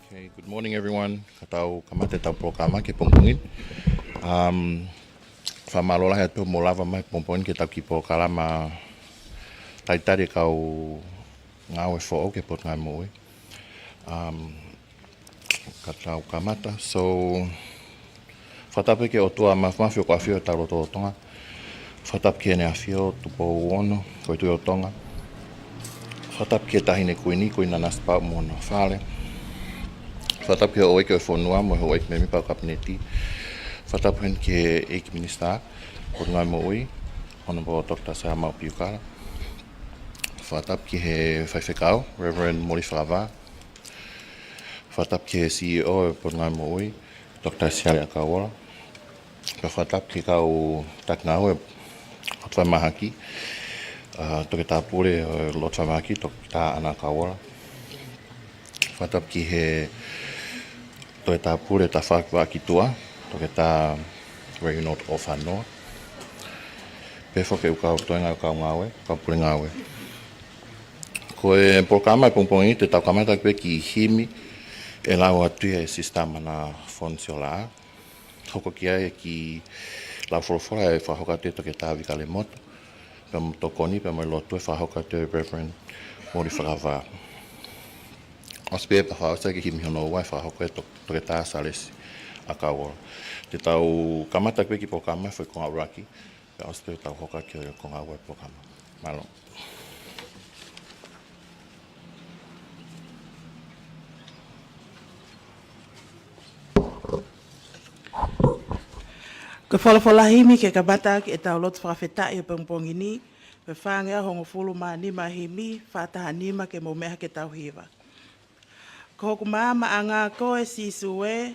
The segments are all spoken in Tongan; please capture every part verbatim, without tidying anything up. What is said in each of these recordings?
Okay, good morning, everyone. Ka tau kamata ʻetau polokalama ki he pongipongi ni. Um, fakamālō lahi atu hoʻomou lava mai he pongipongi ni ki heʻetau kiʻi polokalama talitali e kau ngāue foʻou ki he Potungāue Moʻui. Um, ka tau kamata. So, fakatapu ki he ʻOtua Māfimafi ʻoku ʻafio ʻi hotau lotolotonga. Fakatapu ki Heʻene ʻAfio Tupou Ono, ko e Tuʻi ʻo Tonga. Fakatapu ki he Taʻahine Kuini, Kuini Nanasipauʻu mo hono fale. Fakatapu ki he houʻeiki ʻo e fonua mo e houʻeiki mēmipa ʻo e Kapineti. Fakatapu heni ki he ʻEiki Minisitā Potungāue Moʻui, Honourable Doctor Sir Maʻu Piukala. Fakatapu ki he Faifekau, Reverend Moli Fakavā. Fakatapu ki he C E O ʻo e Potungāue Moʻui, Doctor Siale ʻAkauola. Pea fakatapu ki he kau taki ngāue ʻo e lotu falemahaki, ʻa, Toketā Pule ʻo e lotu falemahaki, Toketā ʻAna ʻAkauola. Fakatapu ki he Toketā Pule ʻo e Tafaʻaki Vaʻa ki Tuʻa, Toketā Reginald ʻOfanoa. Pehē foki ki he kau toenga ʻo e kau ngāue, kau pule ngāue. Ko e polokalama he pongipongi ni te tau kamata ʻaki pē e kiʻi himi ʻe lau atu ʻe Sister Mana Fonsiola. Hoko ki ai e kiʻi lau folofola ʻe fakahoko atu ʻe Toketā Vika Lemoto, pea mo e tokoni, pea mo e lotu ʻe fakahoko atu ʻe Reverend Moli Fakavā. ʻOsi pē pea fakaʻosi e kiʻi himi hono ua ʻe fakahoko ʻe Tok-, Toketā Salesi ʻAkauola. Te tau kamata ʻaki pē e kiʻi polokalama he foʻi konga ʻuluaki, pea ʻosi pē tau hoko ʻaki e konga ua e polokalama. Mālō. Ko e folofola himi ke kamata ʻaki ʻetau lotu fakafetaʻi he pongipongi ni, ko e fāngeau hongofulu mā nima himi, fā taha nima, ke mou meʻa ke tau hiva. Ko hoku maama ʻanga koe Sīsū ē,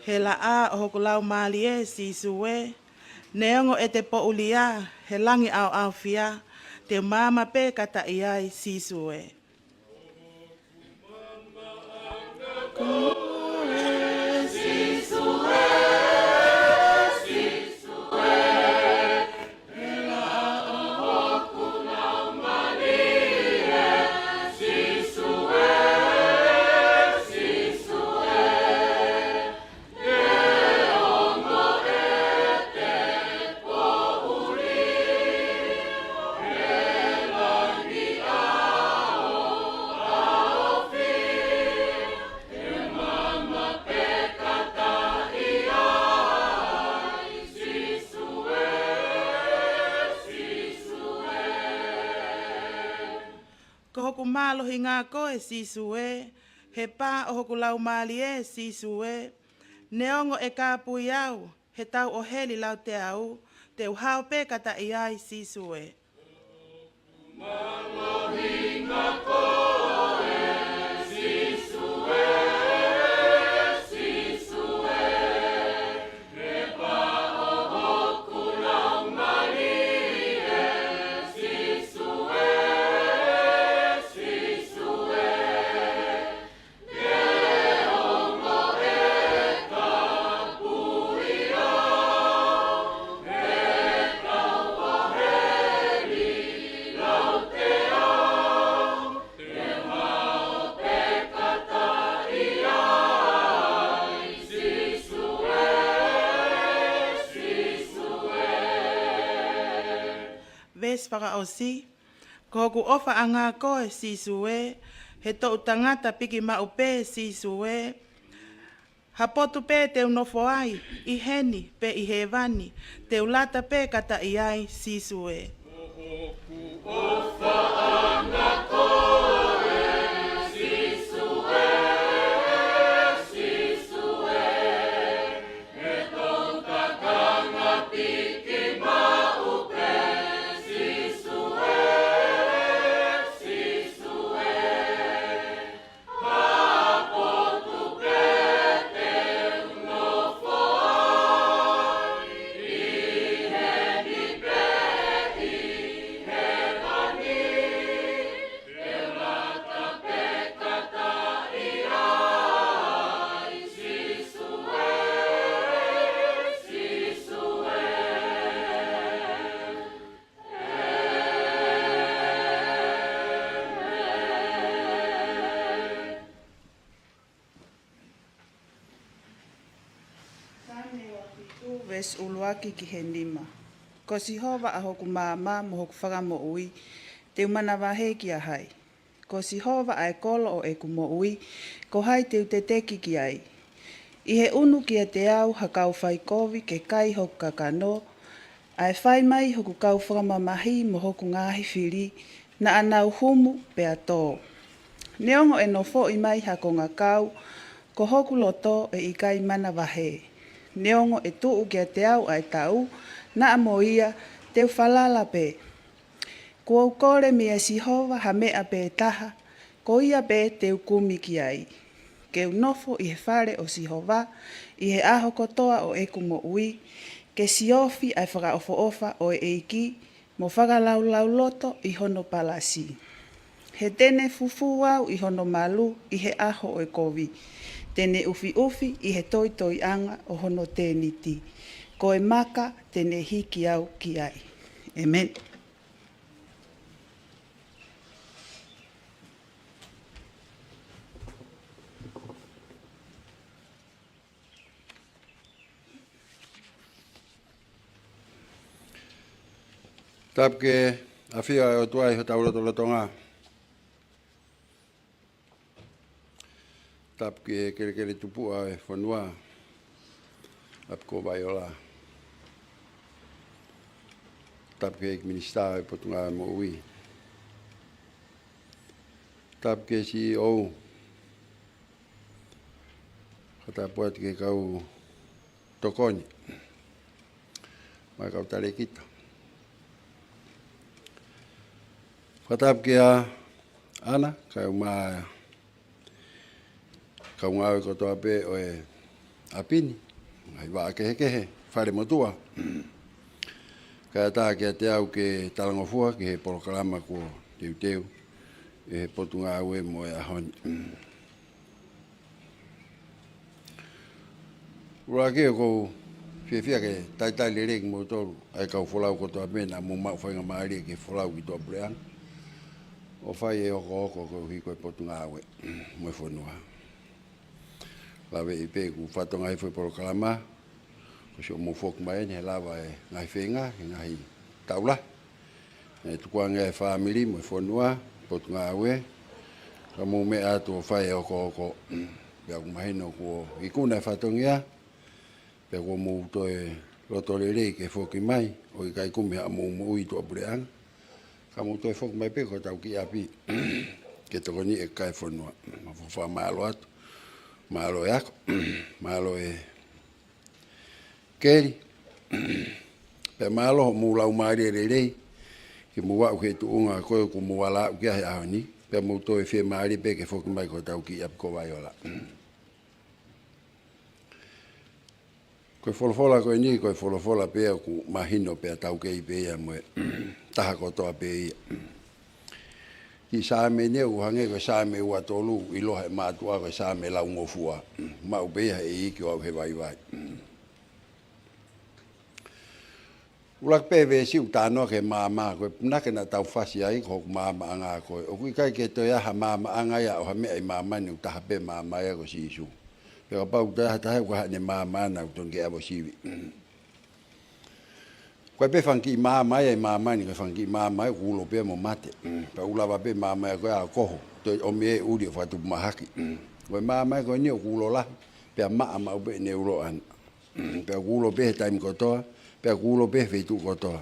he laʻā ʻo hoku laumālie Sīsū ē, neongo ʻete poʻulia he langi ʻaoʻaofia, te u maama pē kata ʻi ai Sīsū ē. Ko hoku mālohinga koe Sīsū ē, he pā ʻo hoku laumālie Sīsū ē, neongo ʻe kāpui au he tau ʻo heli lauteau, te u hao pē kata ʻi ai Sīsū ē. Veesi fakaʻosi. Ko hoku ʻofaʻanga koe Sīsū ē, he toʻu tangata piki maʻu pē Sīsū ē, ha potu pē te u nofo ai, ʻi heni pe ʻi hēvani, te u lata pē kata ʻi ai Sīsū ē. ʻuluaki ki he nima. Ko Sihova ʻa hoku maama mo hoku fakamoʻui, te u manavahē kia hai? Ko Sihova ʻa e kolo ʻo ʻeku moʻui, ko hai te u teteki ki ai? ʻI he ʻunu kiate au ha kau faikovi ke kai hoku kakano, ʻa e fai mai hoku kau fakamamahi mo hoku ngaahi fili, naʻa nau humu pea tō. Neongo ʻe nofoʻi mai ha kongakau, ko hoku loto ʻe ʻikai manavahē. Neongo ʻe tuʻu kiate au ʻa e taʻu, naʻa mo ia te u falala pē. Kuo u kole meia Sihova ha meʻa pē taha, ko ia pē te u kumi ki ai. Ke u nofo ʻi he fale ʻo Sihova ʻi he ʻaho kotoa ʻo ʻeku moʻui, ke siofi ʻa e fakaʻofoʻofa ʻo e ʻEiki, mo fakalaulauloto ʻi hono palasi. He te ne fufū au ʻi hono malu ʻi he ʻaho ʻo e kovi, te ne ʻufiʻufi ʻi he toitoiʻanga ʻo hono tēniti. Ko e maka te ne hiki au ki ai. ʻĒmeni. Tapu ki he ʻafio ʻa e ʻOtua ʻi hotau lotolotonga. Tapu ki he kelekele tupuʻa ʻo e fonua, ʻApikovai Ola. Tapu ki he ʻEiki Minisitā ʻo e Potungāue Moʻui. Tapu ki he C E O. Fakatapu atu ki he kau tokoni mo e kau talēkita. Fakatapu kia ʻAna, kae ʻumaʻā e kau ngāue kotoa pē ʻo e ʻapi ni, ngaahi vaʻa kehekehe, fale mo tuʻa. Kae ʻatā kiate au ke talangofua ki he polokalama kuo teuteu ʻe he Potungāue mo e ʻaho ni. ʻUluaki, ʻoku ou fiefia ke talitali lelei kimoutolu, ʻa e kau folau kotoa pē naʻa mou maʻu faingamālie ke folau ki tuʻapuleʻanga ʻo fai e okooko koeʻuhi ko e Potungāue mo e fonua. Laveʻi pē ʻeku fatongia he foʻi polokalama, ko siʻomou foki mai eni he lava e ngaahi feinga, he ngaahi taula. ʻE tukuange e fāmili mo e fonua, Potungāue, ka mou meʻa atu ʻo fai e okooko. Pea ʻoku mahino kuo ikuna e fatongia, pea kuo mou toe loto lelei ke foki mai, ʻo ʻikai kumi haʻamou moʻui tuʻapuleʻanga. Ka mou toe foki mai pē ki hotau kiʻi ʻapi, ke tokoniʻi e kakai e fonua. Mau fakamālō atu, mālō e ako, mālō e keli. Pea mālō hoʻomou laumālie lelei, ke mou aʻu ki he tuʻunga ko ē ʻoku mou ala aʻu ki ai he ʻaho ni, pea mou toe fiemālie pē ke foki mai ki hotau kiʻi ʻApikovai Ola. Ko e folofola ko eni, ko e folofola pē ʻoku mahino pea taukei pē ia mo e taha kotoa pē ia. Kiʻi Saame eni ʻoku hangē ko e Saame ua tolu, ʻiloa he mātuʻa ko e Saame laungofua. Maʻu pē ia he ʻEiki ʻo aʻu he vaivai. ʻUluaki pē veesi ʻoku talanoa ki he maama, ko e punake naʻa tau fasi ai, ko hoku maamaʻanga ko ē. ʻOku ʻikai ke toe ʻi ai ha maamaʻanga ia ʻo ha meʻa ʻi māmani, ʻoku taha pē maama ia ko Sīsū. Pea kapau ʻoku toe ʻi ai ha taha ʻoku ʻi ai haʻane maama naʻa ʻoku tonu ke ʻave ʻo sivi. Ko e pē fanga kiʻi maama ia ʻi māmani, ko e fanga kiʻi maama ia ʻoku ulo pē mo mate. Pea ʻoku lava pē maama ia ko ē ʻo koho, toe ʻomi e ʻuli ʻo fakatupu mahaki. Ko e maama ia ko eni ʻoku ulo lahi, pea maʻa maʻu pē ʻene ulo ʻana. Pea ʻoku ulo pē he taimi kotoa, pea ʻoku ulo pē he feituʻu kotoa.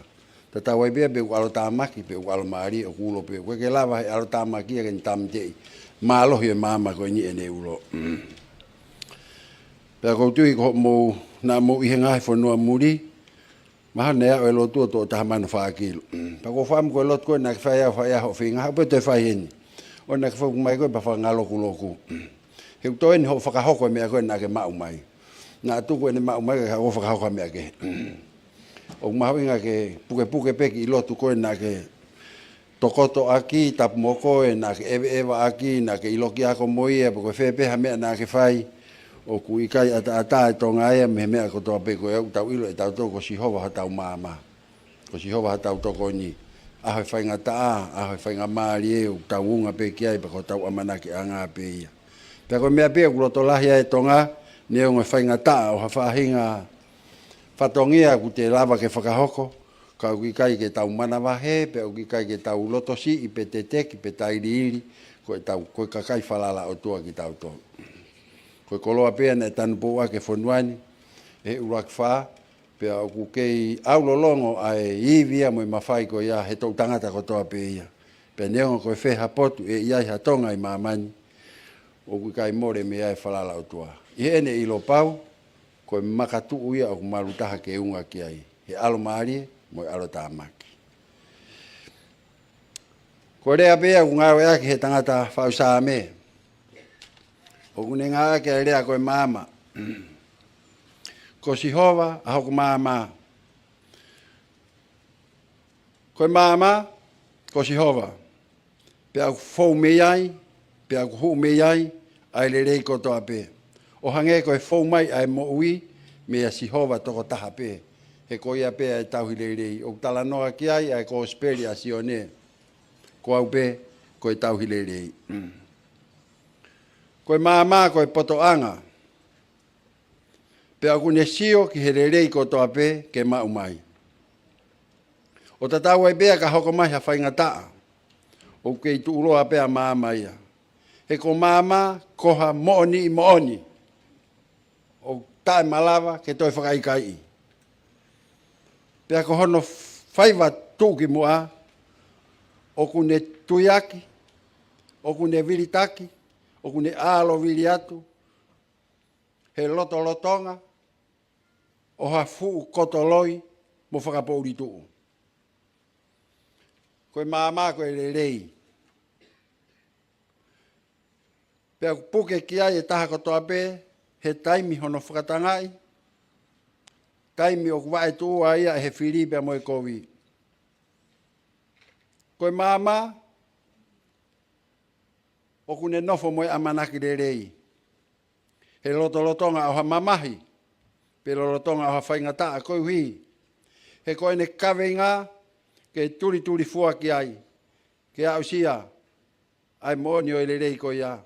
Tatau ai pē pe ʻoku ʻalotāmaki, pe ʻoku ʻalomālie, ʻoku ulo pē. ʻOku ʻikai ke lava he ʻalotāmaki ia ke ne tāmateʻi mālohi e maama ko eni ʻene ulo. Pea ʻoku ou tui ko hoʻomou, naʻa mou ʻi he ngaahi fonua muli, mahalo naʻe aʻu e lotu ʻo toʻo taha mano fā kilu. Pea ʻoku ou fakaʻamu ko e lotu ko ē naʻa ke fai ʻaho, fai ʻaho, feinga, haʻu pē ʻo toe fai heni. ʻO naʻa ke foki mai ko ē pea fakangalokuloku. He ʻoku toe eni hoʻo fakahoko e meʻa ko ē naʻa ke maʻu mai. Naʻa tuku ʻene maʻu mai ka ke fakahoko ha meʻa kehe. ʻOku mahuʻinga ke pukepuke pē kiʻi lotu ko ē naʻa ke tokoto ʻaki, tapu mo koe, naʻa ke ʻeveʻeva ʻaki, naʻa ke ʻiloki ako mo ia, pe ko e fē pē ha meʻa naʻa ke fai. ʻOku ʻikai ʻataʻatā e Tonga ia mei he meʻa kotoa pē ko ē, ʻoku tau ʻilo ʻe tautolu ko Sihova hotau maama. Ko Sihova hotau tokoni. ʻAho e faingataʻa, ʻaho e faingamālie, ʻoku tau unga pē ki ai, pea ko hotau ʻamanakiʻanga pē ia. Pea ko e meʻa pē ʻoku loto lahi ai e Tonga, neongo e faingataʻa ʻo ha faʻahinga Fatongia ʻoku te lava ke fakahoko, ka ʻoku ʻikai ke tau manavahē, pe ʻoku ʻikai ke tau lotosiʻi, pe teteki, pe tailiili, ko e tau, ko e kakai falala ʻOtua kitautolu. Ko e koloa pē ia naʻe tanupou ʻaki e fonua ni ʻe he ʻUluaki Fā, pea ʻoku kei ʻaulolongo ʻa e ivi ia mo e mafai ko ia he toʻu tangata kotoa pē ia. Pea neongo ko e fē ha potu ʻe ʻi ai ha Tonga ʻi māmani, ʻoku ʻikai mole mei ai e falala ʻOtua. ʻI heʻene ʻilo pau, ko e makatuʻu ia ʻoku malu taha ke unga ki ai, he ʻalomālie mo e ʻalotāmaki. Ko e lea pē ia ʻoku ngāueʻaki he tangata faʻu Saame, ʻoku ne ngāueʻaki e lea ko e maama. Ko Sihova ʻa hoku maama. Ko e maama, ko Sihova. Pea ʻoku fou mei ai, pea ʻoku hū mei ai ʻa e lelei kotoa pē. ʻO hangē ko e fou mai ʻa e moʻui meia Sihova tokotaha pē, he ko ia pē ʻa e tauhi lelei. ʻOku talanoa ki ai ʻa e Kosipeli ʻa Sione, ko au pē ko e tauhi lelei. Ko e maama ko e potoʻanga, pea ʻoku ne sio ki he lelei kotoa pē ke maʻu mai. ʻO tatau ai pē ia ka hoko mai ha faingataʻa, ʻoku kei tuʻuloa pē ʻa maama ia. He ko maama ko ha moʻoniʻi moʻoni, ʻoku taʻemalava ke toe fakaʻikaiʻi. Pea ko hono faiva tuʻukimuʻa, ʻoku ne tuiaki, ʻoku ne vilitaki, ʻoku ne ʻalovili atu he lotolotonga ʻo ha fuʻu koto loi mo fakapoʻuli tuʻu. Ko e maama ko e lelei. Pea ʻoku puke ki ai e taha kotoa pē he taimi hono fakatangaʻi, taimi ʻoku vaʻe tuʻu ai ia ʻe he fili pea mo e kovi. Ko e maama ʻoku ne nofo mo e ʻamanaki lelei he lotolotonga ʻo ha mamahi, pe lolotonga ʻo ha faingataʻa, koeʻuhi he ko ʻene kaveinga ke tulitulifua ki ai, ke aʻusia ʻa e moʻoni ʻo e lelei ko ia.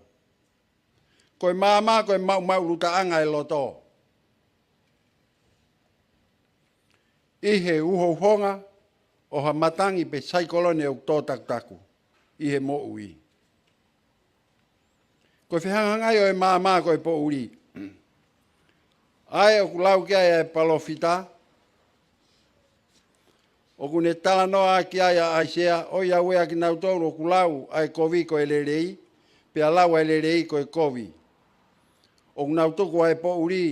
Ko e maama ko e maʻumaʻulutaʻanga e loto ʻi he uhouhonga ʻo ha matangi pe saikolone ʻoku tō takutaku ʻi he moʻui. Ko e fehangahangai ʻo e maama ko e poʻuli, ʻa ē ʻoku lau ki ai ʻa e palōfita, ʻoku ne talanoa ki ai ʻa ʻAisea, ʻoiauē ʻa kinautolu ʻoku lau ʻa e kovi ko e lelei, pea lau ʻa e lelei ko e kovi. ʻOku nau tuku ʻa e poʻuli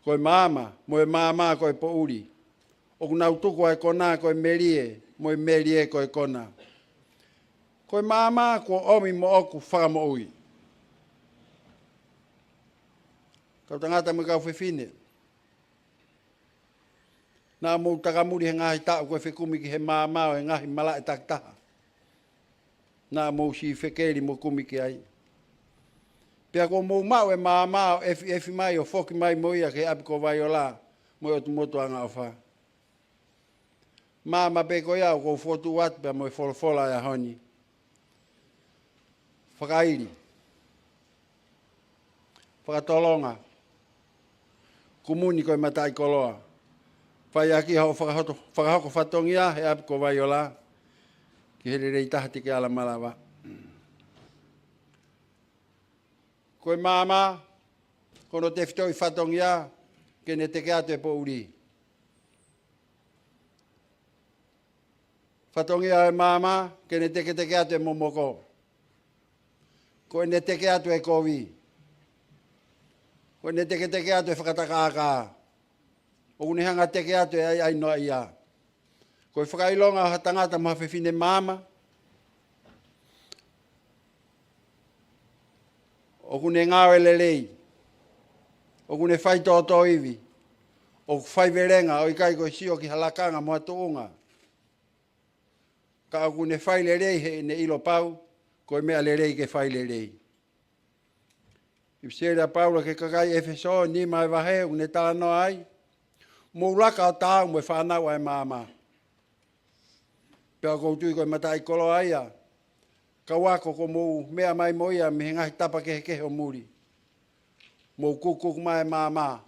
ko e maama, mo e maama ko e poʻuli. ʻOku nau tuku ʻa e kona ko e melie, mo e melie ko e kona. Ko e maama kuo ʻomi moʻoku fakamoʻui. Kau tangata mo e kau fefine, naʻa mou takamuli he ngaahi taʻu ko e fekumi ki he maama ʻo e ngaahi malaʻe takitaha. Naʻa mou siʻi fekeli mo kumi ki ai. Pea kuo mou maʻu e maama ʻo ʻefiʻefi mai ʻo foki mai mo ia ki he ʻapi ko Vaiola mo e ʻOtu Motu Angaʻofa. Maama pē ko ia ʻoku ou fokotuʻu atu pea mo e folofola ʻo e ʻaho ni. Fakaili, fakatolonga, kumuni ko e mataʻikoloa. Fai ʻaki haʻo fakahoto, fakahoko fatongia he ʻapi ko Vaiola ki he lelei taha te ke ala malava. Ko e maama, ko hono tefitoʻi fatongia ke ne teke atu e poʻuli. Fatongia ʻo e maama ke ne teketeke atu e momoko. Ko ʻene teke atu e kovi. Ko ʻene teketeke atu e fakatakākā. ʻOku ne hanga teke atu e ʻaiʻai noaʻia. Ko e fakaʻilonga ʻo ha tangata mo ha fefine maama, ʻoku ne ngāue lelei, ʻoku ne fai tōtōivi, ʻoku faivelenga, ʻo ʻikai ko e sio ki ha lakanga mo ha tuʻunga. Ka ʻoku ne fai lelei heʻene ʻilo pau ko e meʻa lelei ke fai lelei. ʻIpiseli ʻa Paula ki he kakai ʻEfesō, nima e vahe, ʻoku ne talanoa ai, mou laka ʻo taau mo e fānau ʻa e maama. Pea ʻoku ou tui ko e mataʻikoloa ia, kau ako kuo mou meʻa mai mo ia mei he ngaahi tapa kehekehe ʻo muli. Mou kukuku mai e maama.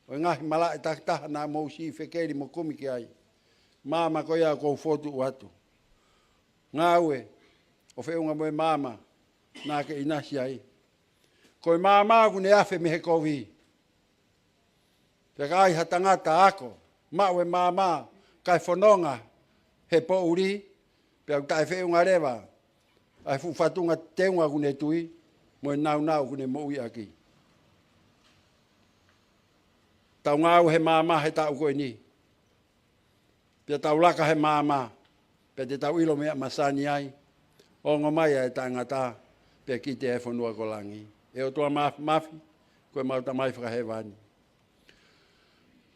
ʻo e ngaahi malaʻe takitaha naʻa mou siʻi fekeli mo kumi ki ai. Maama ko ia ʻoku ou fokotuʻu atu. Ngāue ʻo feʻunga mo e maama naʻa ke ʻinasi ai. Ko e maama ʻoku ne afe mei he kovi. Pea ka ai ha tangata ako, maʻu e maama, kae fononga he poʻuli, pea ʻoku taʻefeʻunga leva ʻa e fuʻu fatunga teunga ʻoku ne tui, mo e nāunau ʻoku ne moʻui ʻaki. Tau ngāue he maama he taʻu ko eni. Pea tau laka he maama, pea te tau ʻilo meʻa masani ai, ongo mai ʻa e taʻengata, pea kiʻi te e fonua ko langi. ʻE ʻOtua Māfimafi, ko e mau Tamai fakahēvani.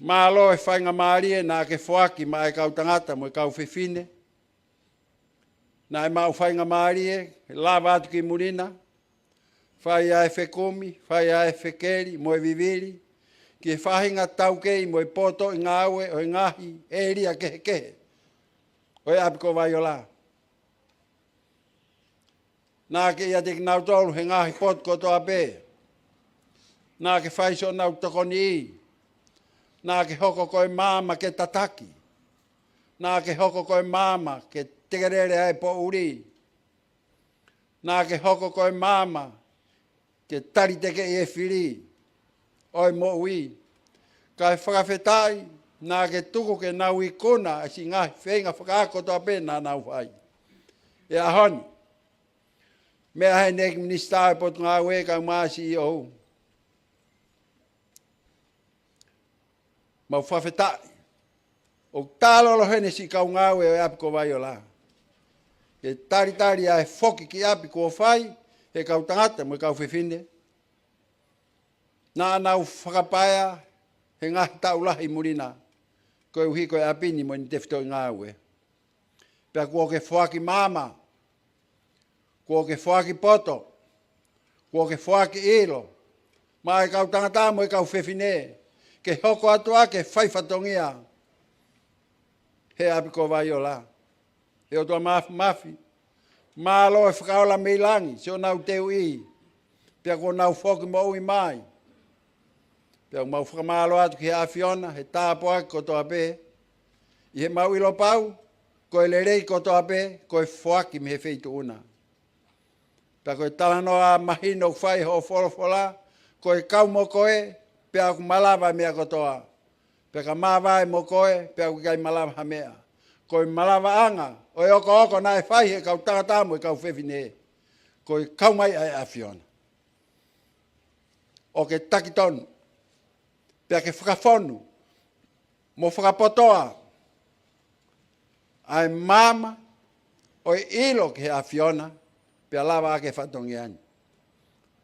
Mālō e faingamālie naʻa ke foaki maʻa e kau tangata mo e kau fefine. Naʻe maʻu faingamālie, lava atu ki muli na, fai ʻa e fekumi, fai ʻa e fekeli, mo e vivili, ki he faʻahinga taukei mo e potoʻi ngāue ʻo e ngaahi ʻēlia kehekehe ʻo e ʻapi ko Vaiola. Naʻa ke ʻiate kinautolu he ngaahi potu kotoa pē. Naʻa ke fai siʻonau tokoniʻi. Naʻa ke hoko ko e maama ke tataki. Naʻa ke hoko ko e maama ke tekelele ʻa e poʻuli. Naʻa ke hoko ko e maama ke tali tekeʻi e fili ʻo e moʻui. Kae fakafetaʻi, naʻa ke tuku ke nau ikuna ʻa e siʻi ngaahi feinga fakaako kotoa pē naʻa nau fai. ʻI he ʻaho ni, meʻa ʻa heni ʻEiki Minisitā ʻo e Potungāue kae ʻumaʻā e C E O. Mau fakafetaʻi. ʻOku tālolo heni siʻi kau ngāue ʻo e ʻapi ko Vaiola. Ke talitali ʻa e foki ki ʻapi kuo fai he kau tangata mo e kau fefine. Naʻa nau fakapaea he ngaahi taʻu lahi muli na. Koeʻuhi ko e ʻapi ni mo ʻene tefitoʻi ngāue. Pea kuo ke foaki maama, kuo ke foaki poto, kuo ke foaki ʻilo, maʻa e kau tangata mo e kau fefine, ke hoko atu ʻa e fai fatongia he ʻapi ko Vaiola. ʻE ʻOtua Māfimafi, mālō e fakaola mei langi, siʻonau teuʻi, pea kuo nau foki moʻui mai. Pea mau fakamālō atu ki he ʻAfiona, he tāpuaki kotoa pē, ʻi he mau ʻilo pau, ko e lelei kotoa pē, ko e foaki mei he feituʻu na. Pea ko e talanoa mahino ʻoku fai hoʻo folofola, ko e kau mo koe, pea ʻoku malava meʻa kotoa. Pea ka māvae mo koe, pea ʻoku ʻikai malava ha meʻa. Ko e malavaʻanga ʻo e okooko naʻe fai he kau tangata mo e kau fefine. Ko e kau mai ʻa e ʻAfiona. ʻO ke taki tonu, pea ke fakafonu, mo fakapotoa ʻa e maama ʻo e ʻilo ki he ʻAfiona, pea lava ʻa e fatongia ni.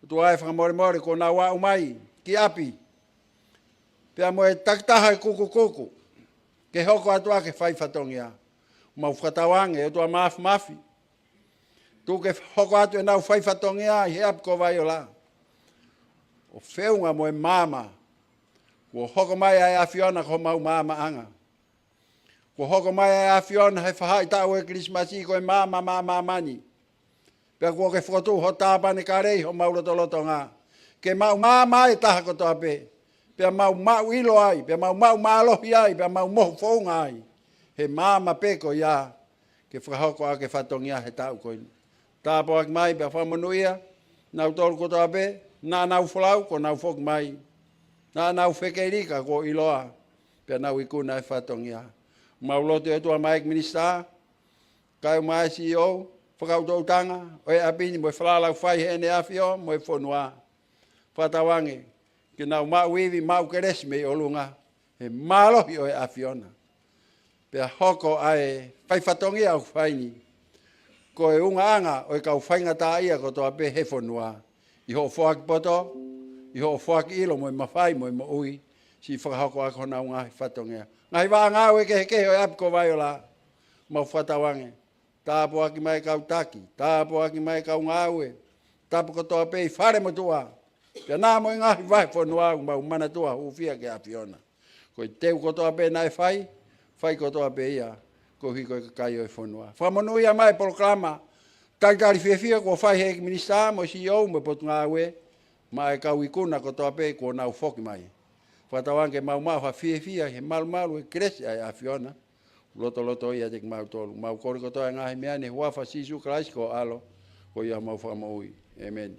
ʻOtua ʻe, fakamolemole kuo nau aʻu mai ki ʻapi, pea mo e takitaha e kukukuku, ke hoko atu ʻa e fai fatongia. Mau fakatauange, ʻOtua Māfimafi, tuku ke hoko atu ʻenau fai fatongia ʻi he ʻapi ko Vaiola. ʻO feʻunga mo e maama, kuo hoko mai ʻa e ʻAfiona ko homau maamaʻanga. Kuo hoko mai ʻa e ʻAfiona he faʻahitaʻu ʻo e Kilisimasi ko e maama maʻa māmani. Pea kuo ke fokotuʻu ho tāpanekale ʻi homau lotolotonga. Ke mau maama ʻa e taha kotoa pē. Pea mau maʻu ʻilo ai, pea mau maʻu mālohi ai, pea mau mohu founga ai. He maama pē ko ia, ke fakahoko ʻa e fatongia he taʻu ko eni. Tāpuaki mai, pea fakamonūʻia, nautolu kotoa pē, naʻa nau folau, kuo nau foki mai. Naʻa nau fekeli ka kuo ʻiloa, pea nau ikuna e fatongia. Mau lotu ʻe ʻOtua maʻa e ʻEiki Minisitā, kae ʻumaʻā e C E O, fakaʻutoʻutanga ʻo e ʻapi ni mo e falala ʻoku fai heʻene ʻAfio mo e fonua. Fakatauange, ke nau maʻu ivi, maʻu kelesi mei ʻolunga, he mālohi ʻo e ʻAfiona. Pea hoko ʻa e fai fatongia ʻoku fai ni, ko e ungaʻanga ʻo e kau faingataʻaʻia kotoa pē he fonua. ʻI hoʻo foaki poto, ʻi hoʻo foaki ʻilo mo e mafai mo e moʻui, siʻi fakahoko ʻaki honau ngaahi fatongia. Ngaahi vaʻa ngāue kehekehe ʻo e ʻapi ko Vaiola, mau fakatauange. Tāpuaki mai kau taki, tāpuaki mai kau ngāue, tapu kotoa pē ʻi fale mo tuʻa. Pea naʻa mo e ngaahi vahefonua ʻoku mau manatua hūfia ki he ʻAfiona. Ko e teu kotoa pē naʻe fai, fai kotoa pē ia, koeʻuhi ko e kakai ʻo e fonua. Fakamonūʻia mai e polokalama, talitali fiefia kuo fai he ʻEiki Minisitā mo e C E O mo e Potungāue, maʻa e kau ikuna kotoa pē kuo nau foki mai. Fakatauange ke mau maʻu ha fiefia he malumalu e kelesi ʻa e ʻAfiona. Lotolotoʻi ʻiate kimautolu. Mau kole kotoa e ngaahi meʻa ni he huafa ʻo Sīsū Kalaisi ko ho ʻAlo, ko ia homau Fakamoʻui. ʻĒmeni.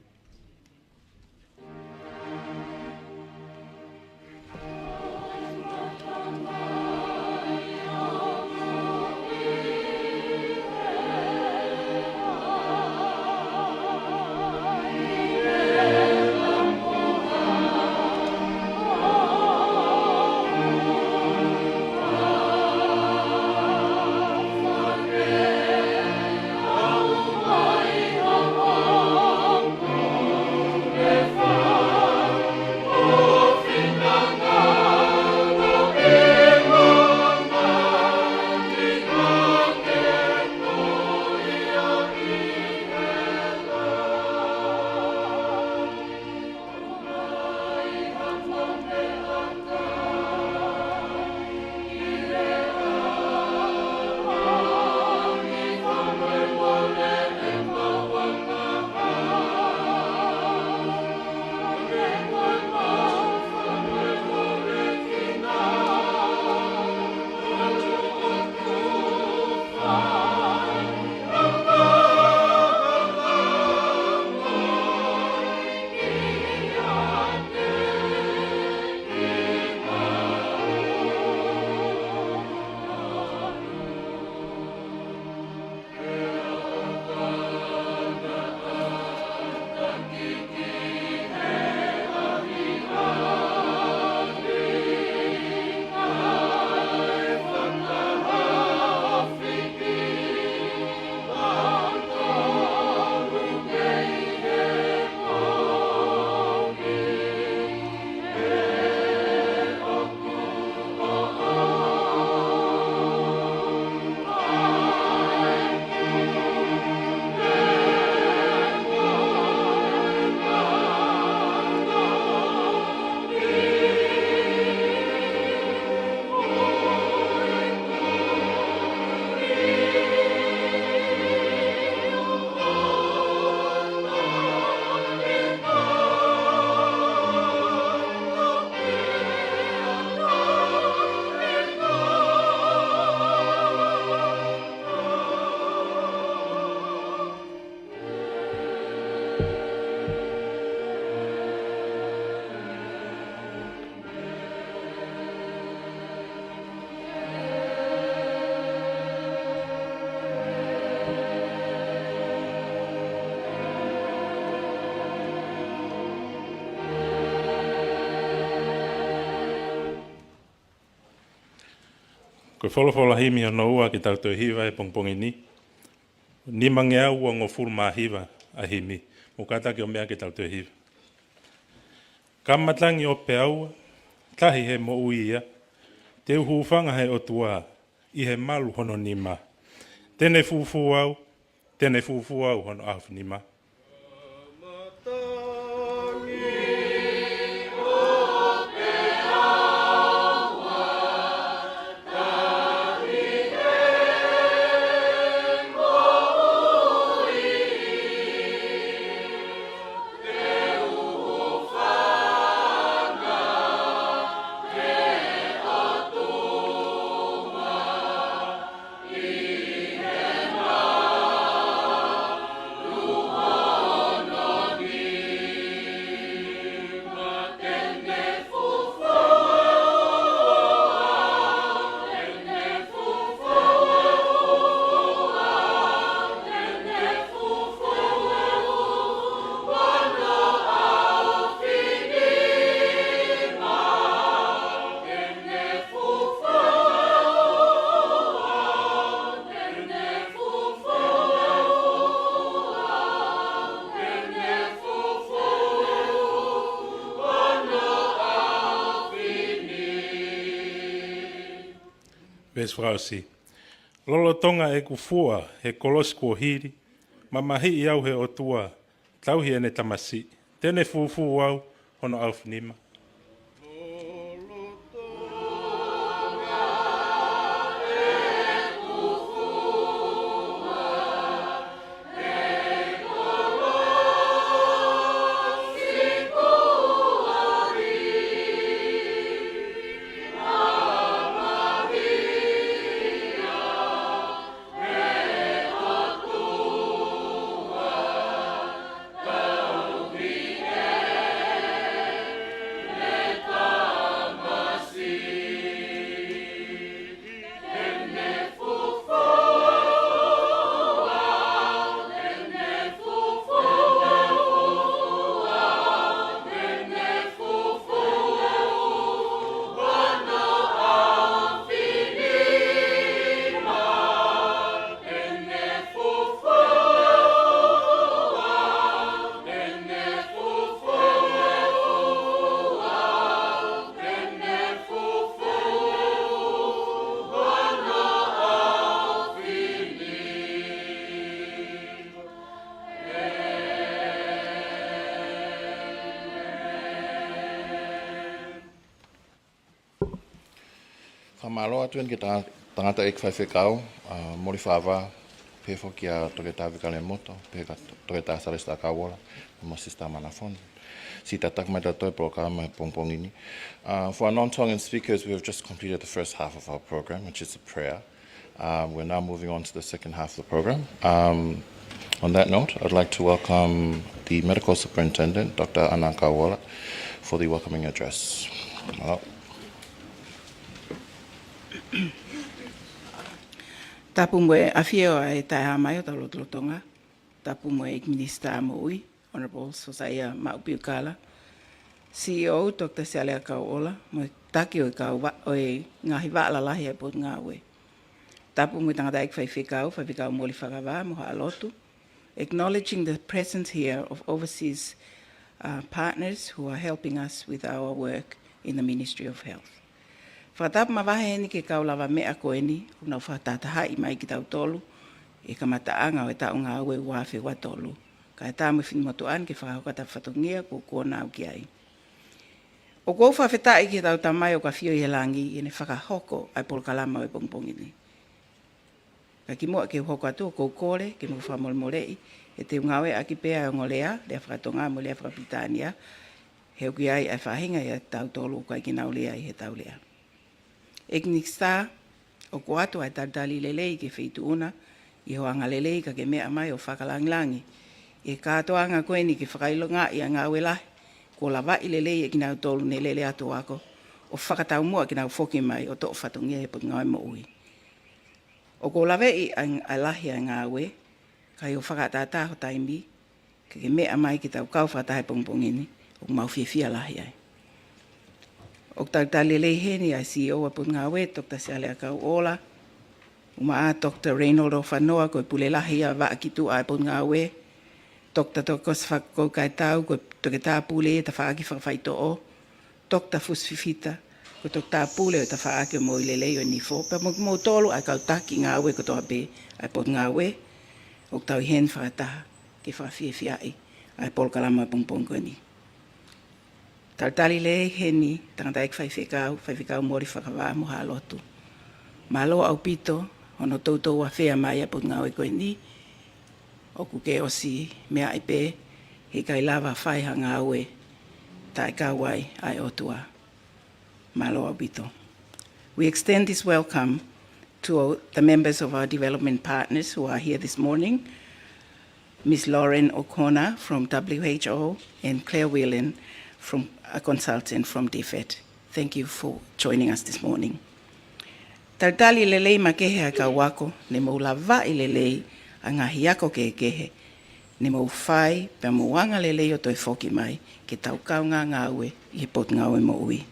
Ko e folofola himi hono ua ke tau toe hiva he pongipongi ni. Nimangeau uangofulu mā hiva ʻa e himi. Mou kātaki ʻo meʻa ke tau toe hiva. Ka matangi ʻo peaua, tahi he moʻui ia, te u hūfanga he ʻOtua, ʻi he malu hono nima. Te ne fufū au, te ne fufū au hono ʻaofinima. Veesi fakaʻosi. Lolotonga ʻeku fua he kolosi kuo hili, mamahiʻi au he ʻOtua, tauhi ʻene tamasiʻi. Te ne fufū au hono ʻaofinima. Mālō atu eni ki he tanga-, tangataʻeiki faifekau, ʻa, Moli Fakavā, pehē foki kia Toketā Vika Lemoto, pehē kia Toketā Salesi Kauola, mo Sisitā Manafon. Siʻi tataki mai kitautolu he polokalama he pongipongi ni. Uh, for our non-Tongan speakers, we have just completed the first half of our program, which is a prayer. Um, we're now moving on to the second half of the program. Um, on that note, I'd like to welcome the Medical Superintendent, Doctor Ana Kauola, for the welcoming address. Mālō. Tapu mo e ʻafio ʻa e Taʻehāmai ʻo hotau lotolotonga. Tapu mo e ʻEiki Minisitā Moʻui, Honourable Sosaia Maʻu Piukala, C E O Doctor Sialea Kauola, mo e taki ʻo e kau va-, ʻo e ngaahi vaʻa lalahi ʻa e Potungāue. Tapu mo e tangataʻeiki faifekau, Faifekau Moli Fakavā mo Haʻa Lotu, acknowledging the presence here of overseas, uh, partners who are helping us with our work in the Ministry of Health. Fakatapu mavahe eni ki he kau lavameʻa ko eni, ʻoku nau fakatahatahaʻi mai kitautolu ʻi he kamataʻanga ʻo e taʻu ngāue ua afe ua tolu. Kae ʻatā mo e finemotuʻa ni ke fakahoko ʻa e fatongia kuo kuonga au ki ai. ʻOku ou fakafetaʻi ki heʻetau Tamai ʻoku ʻafio ʻi he langi ʻi heʻene fakahoko ʻa e polokalama ʻo e pongipongi ni. Ka kimuʻa ke u hoko atu, ʻoku ou kole ke mou fakamolemoleʻi he te u ngāueʻaki pē ʻa e ongo lea, lea fakatonga mo e lea fakapilitānia, he ʻoku ʻi ai ʻa e faʻahinga ʻiate kitautolu ʻoku ʻikai ke nau lea ʻi heʻetau lea. ʻEiki Minisitā, ʻoku ʻoatu ʻa e talitali lelei ki he Feituʻu na, ʻi hoʻo angalelei ka ke meʻa mai ʻo fakalāngilangi ʻi he kātoanga ko eni ke fakaʻilongaʻi ʻa e ngāue lahi kuo lavaʻi lelei ʻe kinautolu ne lele atu ʻo ako, ʻo fakataumuʻa ke nau foki mai ʻo toʻo fatongia he Potungāue Moʻui. ʻOku ou laveʻi ʻa e, ʻa e lahi ʻa e ngāue, ka ʻi hoʻo fakaʻataʻatā ho taimi ke ke meʻa mai ke tau kau fakataha he pongipongi ni, ʻoku mau fiefia lahi ai. ʻOku talitali lelei heni ʻa e C E O ʻo e Potungāue, Doctor Sialea Kauola, ʻumaʻā Doctor Raynold Ofanoa, ko e pule lahi ʻa e vaʻa ki tuʻa ʻa e Potungāue, Doctor Tokosi Fakakou Kaitau, ko e toketā pule ʻi he tafaʻaki fakafaitoʻo, Doctor Fusi Fifita, ko e toketā pule ʻo e tafaʻaki ʻo e moʻui lelei ʻo e nifo, pea mo kimoutolu ʻa e kau taki ngāue kotoa pē ʻa e Potungāue, ʻoku tau ʻi heni fakataha ke fakafiefiaʻi ʻa e polokalama pongipongi ko eni. Talitali lelei heni, tangataʻeiki faifekau, Faifekau Moli Fakavā mo Haʻa Lotu. Mālō ʻaupito hono toutou afea mai ʻa e Potungāue ko eni, ʻoku ke ʻosi meaʻi pē, he ʻikai lava fai ha ngāue taʻe kau ai ʻa e ʻOtua. Mālō ʻaupito. We extend this welcome to the members of our development partners who are here this morning, Miss Lauren O'Connor from W H O and Claire Whelan, from, a consultant from DFAT. Thank you for joining us this morning. Talitali lelei makehe ʻa e kau ako, ne mou lavaʻi lelei ʻa e ngaahi ako kehekehe ne mou fai, pea mou angalelei ʻo toe foki mai ke tau kaungā ngāue ʻi he Potungāue Moʻui.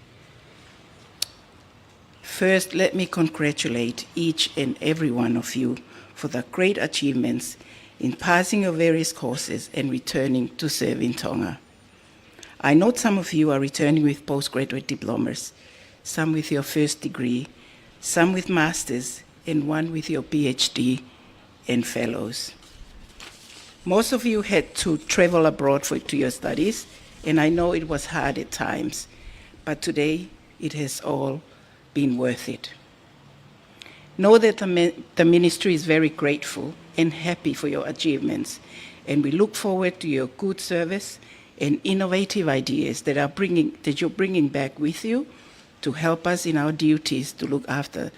First, let me congratulate each and every one of you for the great achievements in passing your various courses and returning to serve in Tonga. I note some of you are returning with postgraduate diplomas, some with your first degree, some with masters, and one with your P H D and fellows. Most of you had to travel abroad for, to your studies, and I know it was hard at times, but today it has all been worth it. Know that the mi-, the ministry is very grateful and happy for your achievements, and we look forward to your good service and innovative ideas that are bringing, that you're bringing back with you to help us in our duties to look after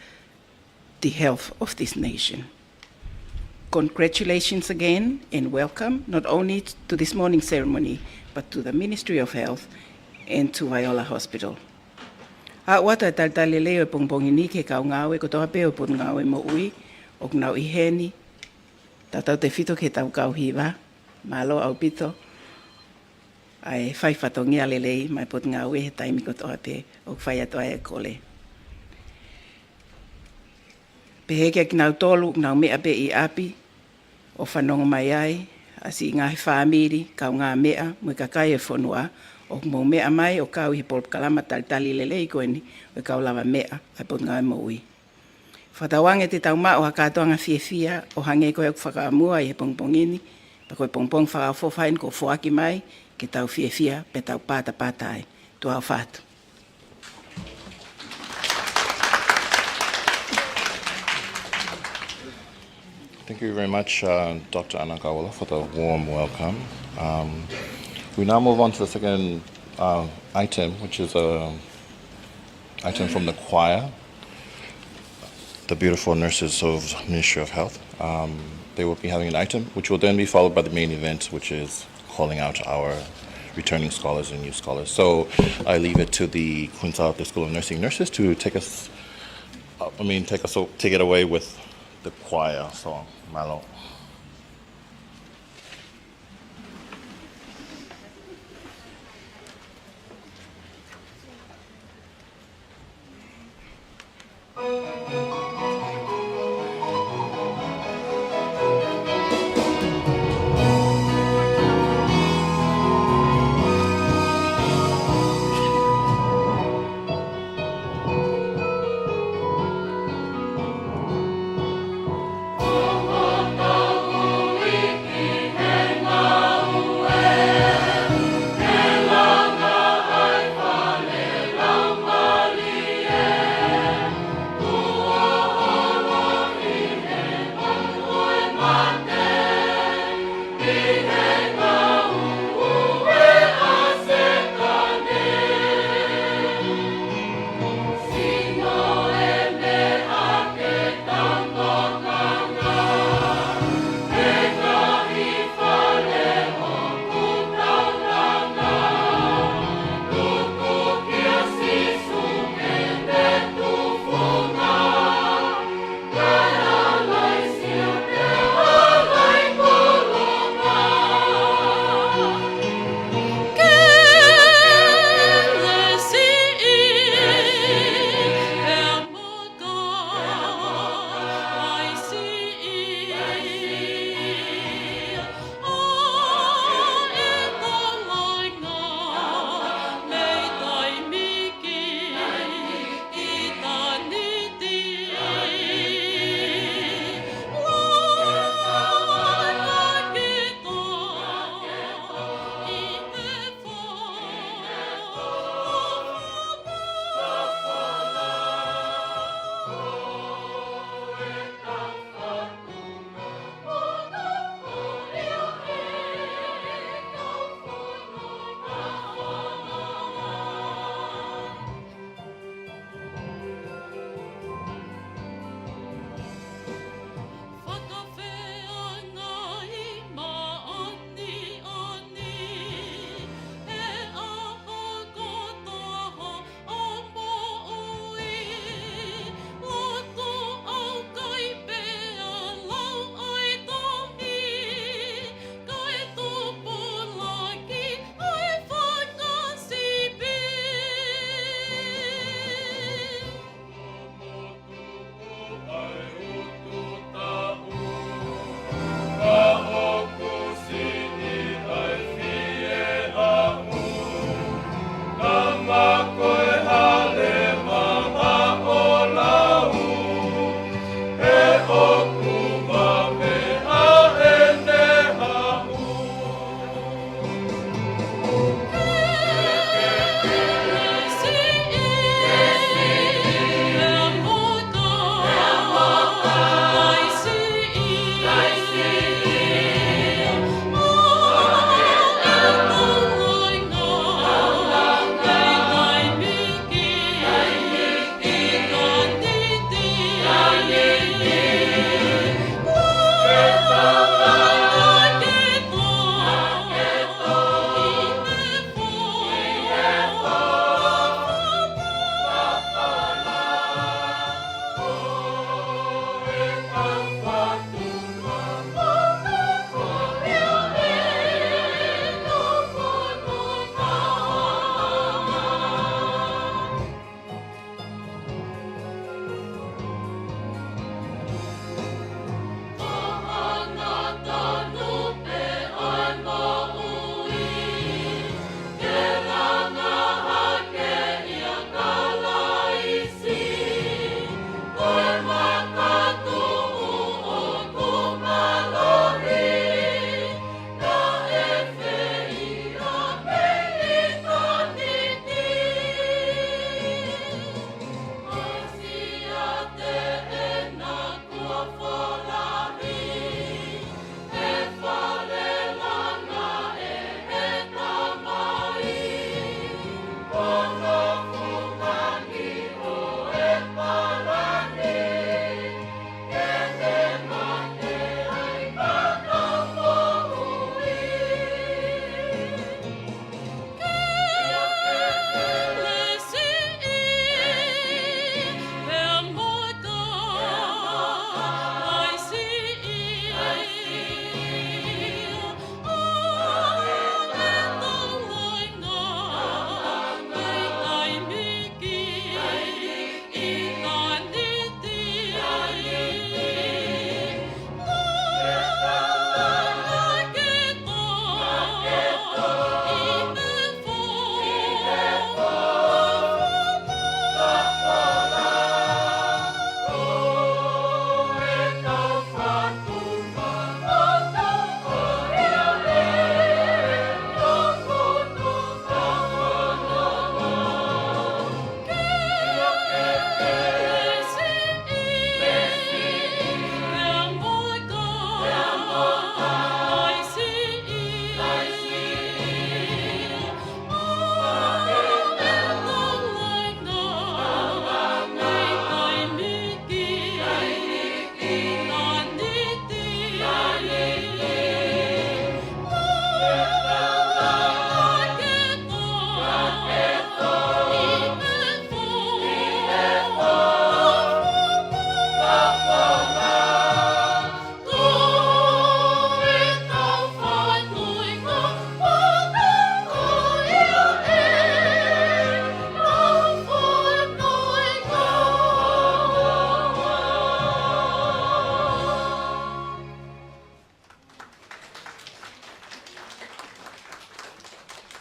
the health of this nation. Congratulations again and welcome, not only to this morning's ceremony, but to the Ministry of Health and to Vaiola Hospital. ʻA, ʻoatu ʻa e talitali lelei ʻo e pongipongi ni ki he kau ngāue kotoa pē ʻo e Potungāue Moʻui, ʻoku nau ʻi heni, tautautefito ki heʻetau kau hiva, mālō ʻaupito ʻa e fai fatongia lelei maʻa e Potungāue he taimi kotoa pē ʻoku fai atu ai ʻa e kole. Pehē kia kinautolu ʻoku nau meʻa pē ʻi ʻapi, ʻo fanongo mai ai, ʻa siʻi ngaahi fāmili, kaungāmeʻa, mo e kakai ʻo e fonua, ʻoku mou meʻa mai ʻo kau ʻi he polokalama talitali lelei ko eni ʻo e kau lavameʻa ʻa e Potungāue Moʻui. Fakatauange te tau maʻu ha kātoanga fiefia ʻo hangē ko ia ʻoku fakaʻamua ʻi he pongipongi ni, pea ko e pongipongi fakaʻofoʻofa eni kuo foaki mai, ke tau fiefia pea tau patapata ai. Tuʻa ʻofa atu. Thank you very much, uh, Doctor Anakaola, for the warm welcome. Um, we now move on to the second, uh, item, which is a item from the choir, the beautiful nurses of Ministry of Health. Um, they will be having an item, which will then be followed by the main event, which is calling out our returning scholars and new scholars. So I leave it to the Queen's Island School of Nursing nurses to take us, uh, I mean, take us o-, take it away with the choir song, Mālō.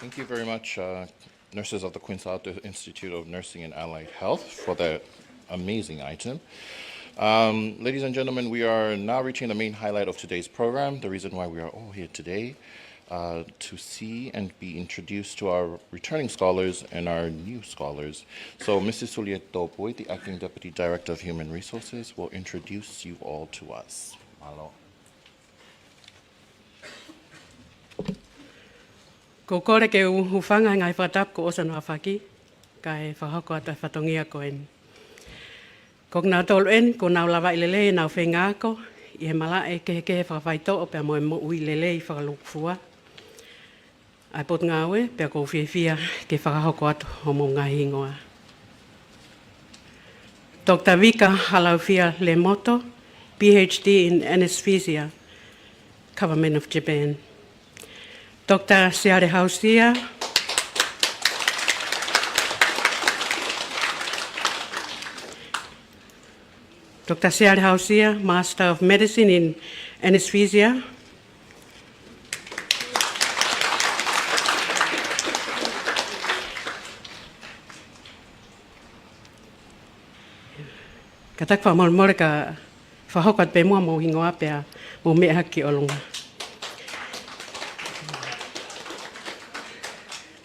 Thank you very much, uh, nurses of the Queen's Sa'atu Institute of Nursing and Allied Health, for that amazing item. Um, ladies and gentlemen, we are now reaching the main highlight of today's program, the reason why we are all here today, uh, to see and be introduced to our returning scholars and our new scholars. So, Missus Juliet Topoi, the Acting Deputy Director of Human Resources, will introduce you all to us. Mālō. Ko e kole ke u hūfanga he ngaahi fakatapu kuo ʻosi hono aofaki, kae fakahoko atu e fatongia ko eni. Ko kinautolu eni kuo nau lavaʻi lelei ʻenau feinga ako ʻi he malaʻe kehekehe fakafaitoʻo pea mo e moʻui lelei fakalūkufua ʻa e Potungāue, pea ʻoku ou fiefia ke fakahoko atu hoʻomou ngaahi hingoa. Doctor Vika Halaufia Lemoto, P H D in Anesthesia, Government of Japan. Doctor Siale Hausia. Doctor Siale Hausia, Master of Medicine in Anesthesia. Kātaki fakamolemole ka fakahoko atu pē muʻa hoʻomou hingoa pea mou meʻa hake ki ʻolunga.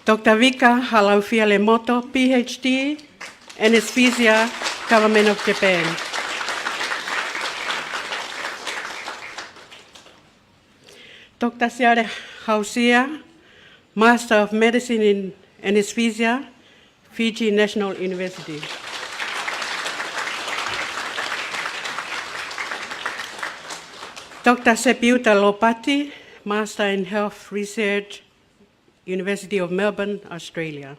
Doctor Vika Halaufia Lemoto, P H D, Anesthesia, Government of Japan. Doctor Siale Hausia, Master of Medicine in Anesthesia, Fiji National University. Doctor Sepiuta Lopati, Master in Health Research, University of Melbourne, Australia.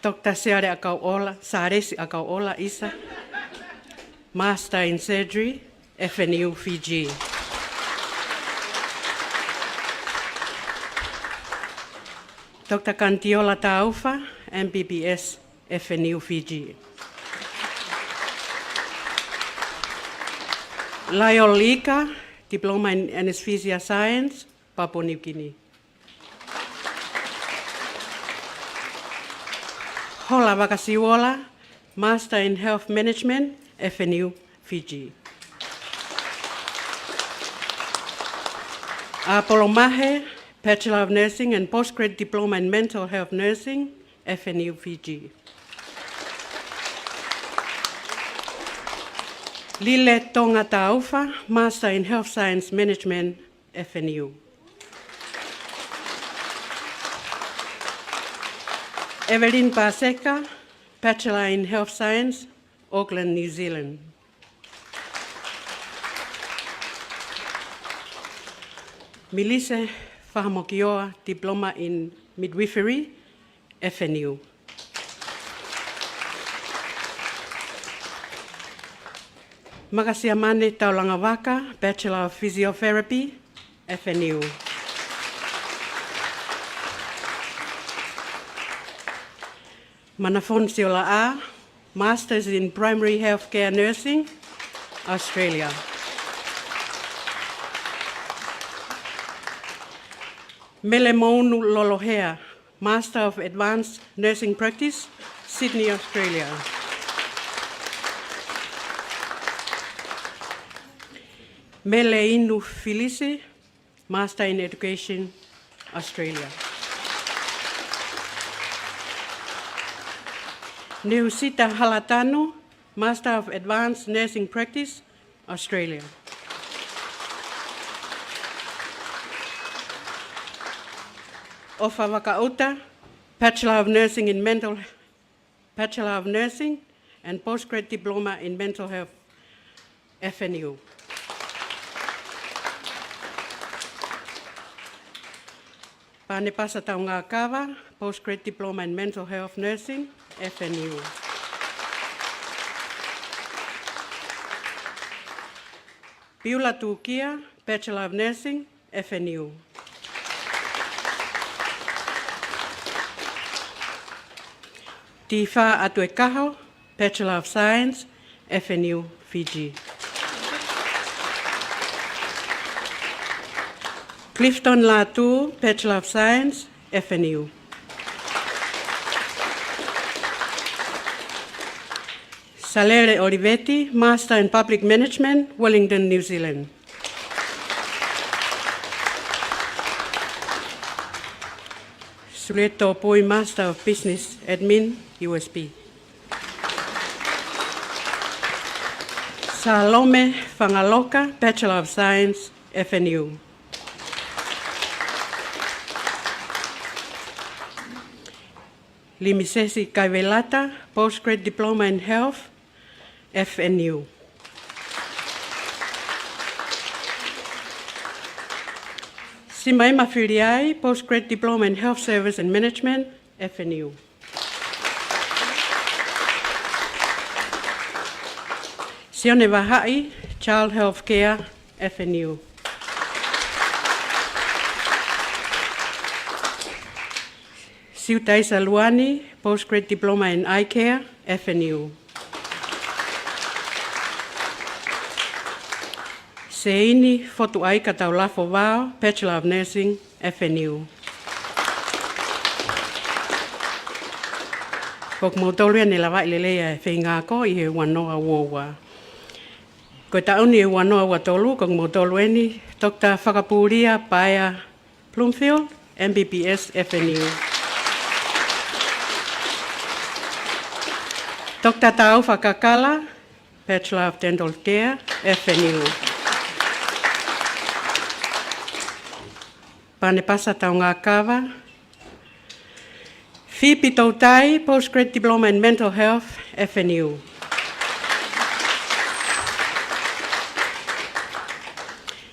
Doctor Siale ʻAkauʻola, Sālesi ʻAkauʻola ʻIsa, Master in Surgery, F N U Fiji. Doctor Kanitiola Taufa, M B B S, F N U Fiji. Laiol Ika, Diploma in Anesthesia Science, Papua New Guinea. Hola Vakasiuola, Master in Health Management, F N U Fiji. ʻApolo Mahe, Bachelor of Nursing and Postgrad Diploma in Mental Health Nursing, F N U Fiji. Lile Tonga Taufa, Master in Health Science Management, F N U. Evelyn Paseka, Bachelor in Health Science, Auckland, New Zealand. Milise Fahamokioa, Diploma in Midwifery, F N U. Makasiamane Taulangavaka, Bachelor of Physiotherapy, F N U. Manafon Siolaʻā, Masters in Primary Healthcare Nursing, Australia. Mele Mounu Lolohea, Master of Advanced Nursing Practice, Sydney, Australia. Mele Inu Filisi, Master in Education, Australia. Neusita Halatanu, Master of Advanced Nursing Practice, Australia. ʻOfa Vakaʻuta, Bachelor of Nursing in Mental, Bachelor of Nursing and Postgrad Diploma in Mental Health, F N U. Panepasa Taungakava, Postgrad Diploma in Mental Health Nursing, F N U. Piula Tukia, Bachelor of Nursing, F N U. Tifa Atuekaho, Bachelor of Science, F N U, Fiji. Clifton Lātū, Bachelor of Science, F N U. Salele Olivetti, Master in Public Management, Wellington, New Zealand. Sulieta Tōpui, Master of Business Admin, U S P. Salome Fangaloka, Bachelor of Science, F N U. Limisesi Kaivelata, Postgrad Diploma in Health, F N U. Simaima Filiai, Postgrad Diploma in Health Service and Management, F N U. Sione Vahaʻi, Child Health Care, F N U. Siutaisa Luani, Postgrad Diploma in Eye Care, F N U. Seini Fotuaika Taulafo Vao, Bachelor of Nursing, F N U. Ko kimoutolu ia ne lavaʻi lelei ʻa e feinga ako ʻi he ua noa ua ua. Ko e taʻu ni ʻe ua noa ua tolu, ko kimoutolu eni, Doctor Fakapulia Paea Bloomfield, M B B S, F N U. Doctor Taufa Kakala, Bachelor of Dental Care, F N U. Panepasa Taungakava, Fipi Toutai, Postgrad Diploma in Mental Health, F N U.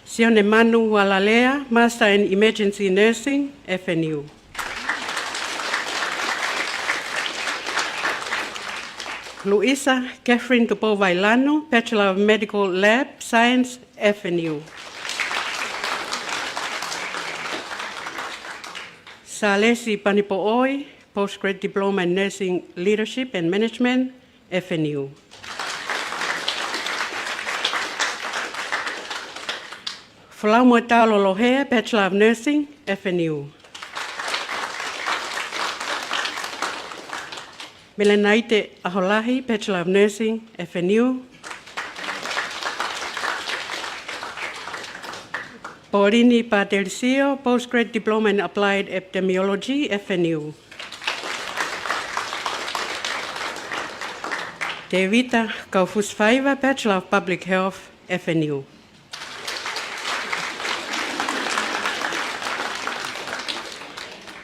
Sione Manu Walalea, Master in Emergency Nursing, F N U. Luisa Catherine Tupou Vailanu, Bachelor of Medical Lab Science, F N U. Salesi Panipoʻoi, Postgrad Diploma in Nursing Leadership and Management, F N U. Folau Moetao Lolohea, Bachelor of Nursing, F N U. Melenaite ʻAholahi, Bachelor of Nursing, F N U. Paulini Patelisio, Postgrad Diploma in Applied Epidemiology, F N U. Tevita Kaufusi Faiva, Bachelor of Public Health, F N U.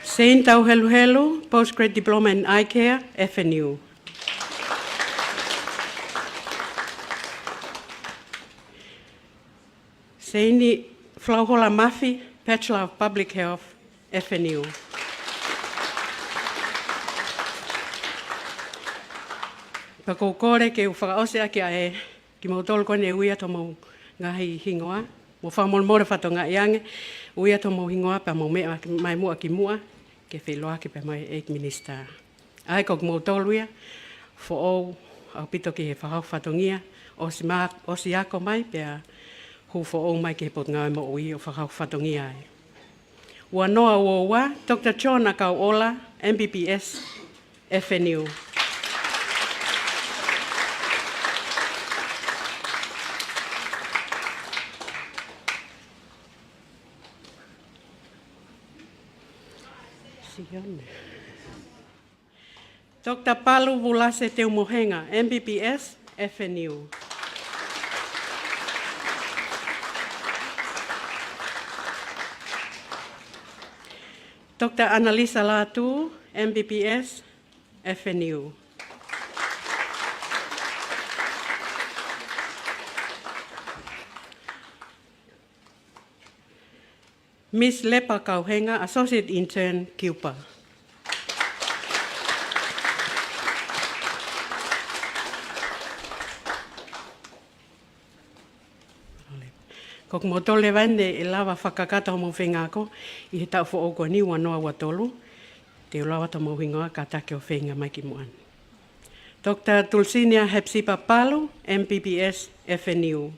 Seini Tauheluhelu, Postgrad Diploma in Eye Care, F N U. Seini Flauhola Mafi, Bachelor of Public Health, F N U. Pea ʻoku ou kole ke u fakaʻosi ʻaki ʻa e kimoutolu ko eni ʻe ui atu homou ngaahi hingoa. Mou fakamolemole fatongia ange, ui atu homou hingoa pea mou meʻa mai muʻa ki muʻa, ke feʻiloaki pea mo e ʻEiki Minisitā. ʻA ia ko kimoutolu ia, foʻou ʻaupito ki he fakahoko fatongia, ʻosi ma-, ʻosi ako mai pea hū foʻou mai ki he Potungāue Moʻui ʻo fakahoko fatongia ai. Ua noa ua ua, Doctor John ʻAkauʻola, M B B S, F N U. Sione. Doctor Palu Vulase Teumohenga, M B B S, F N U. Doctor Analisa Lātū, M B B S, F N U. Miss Lepa Kauhenga, Associate Intern, CUPA. Ko kimoutolu leva eni ʻe lava fakakakato homou feinga ako ʻi he taʻu foʻou ko eni ua noa ua tolu. Te u lau atu homou hingoa kātaki ʻo feinga mai ki muʻa ni. Doctor Tulsinia Hepsipa Palu, M B B S, F N U.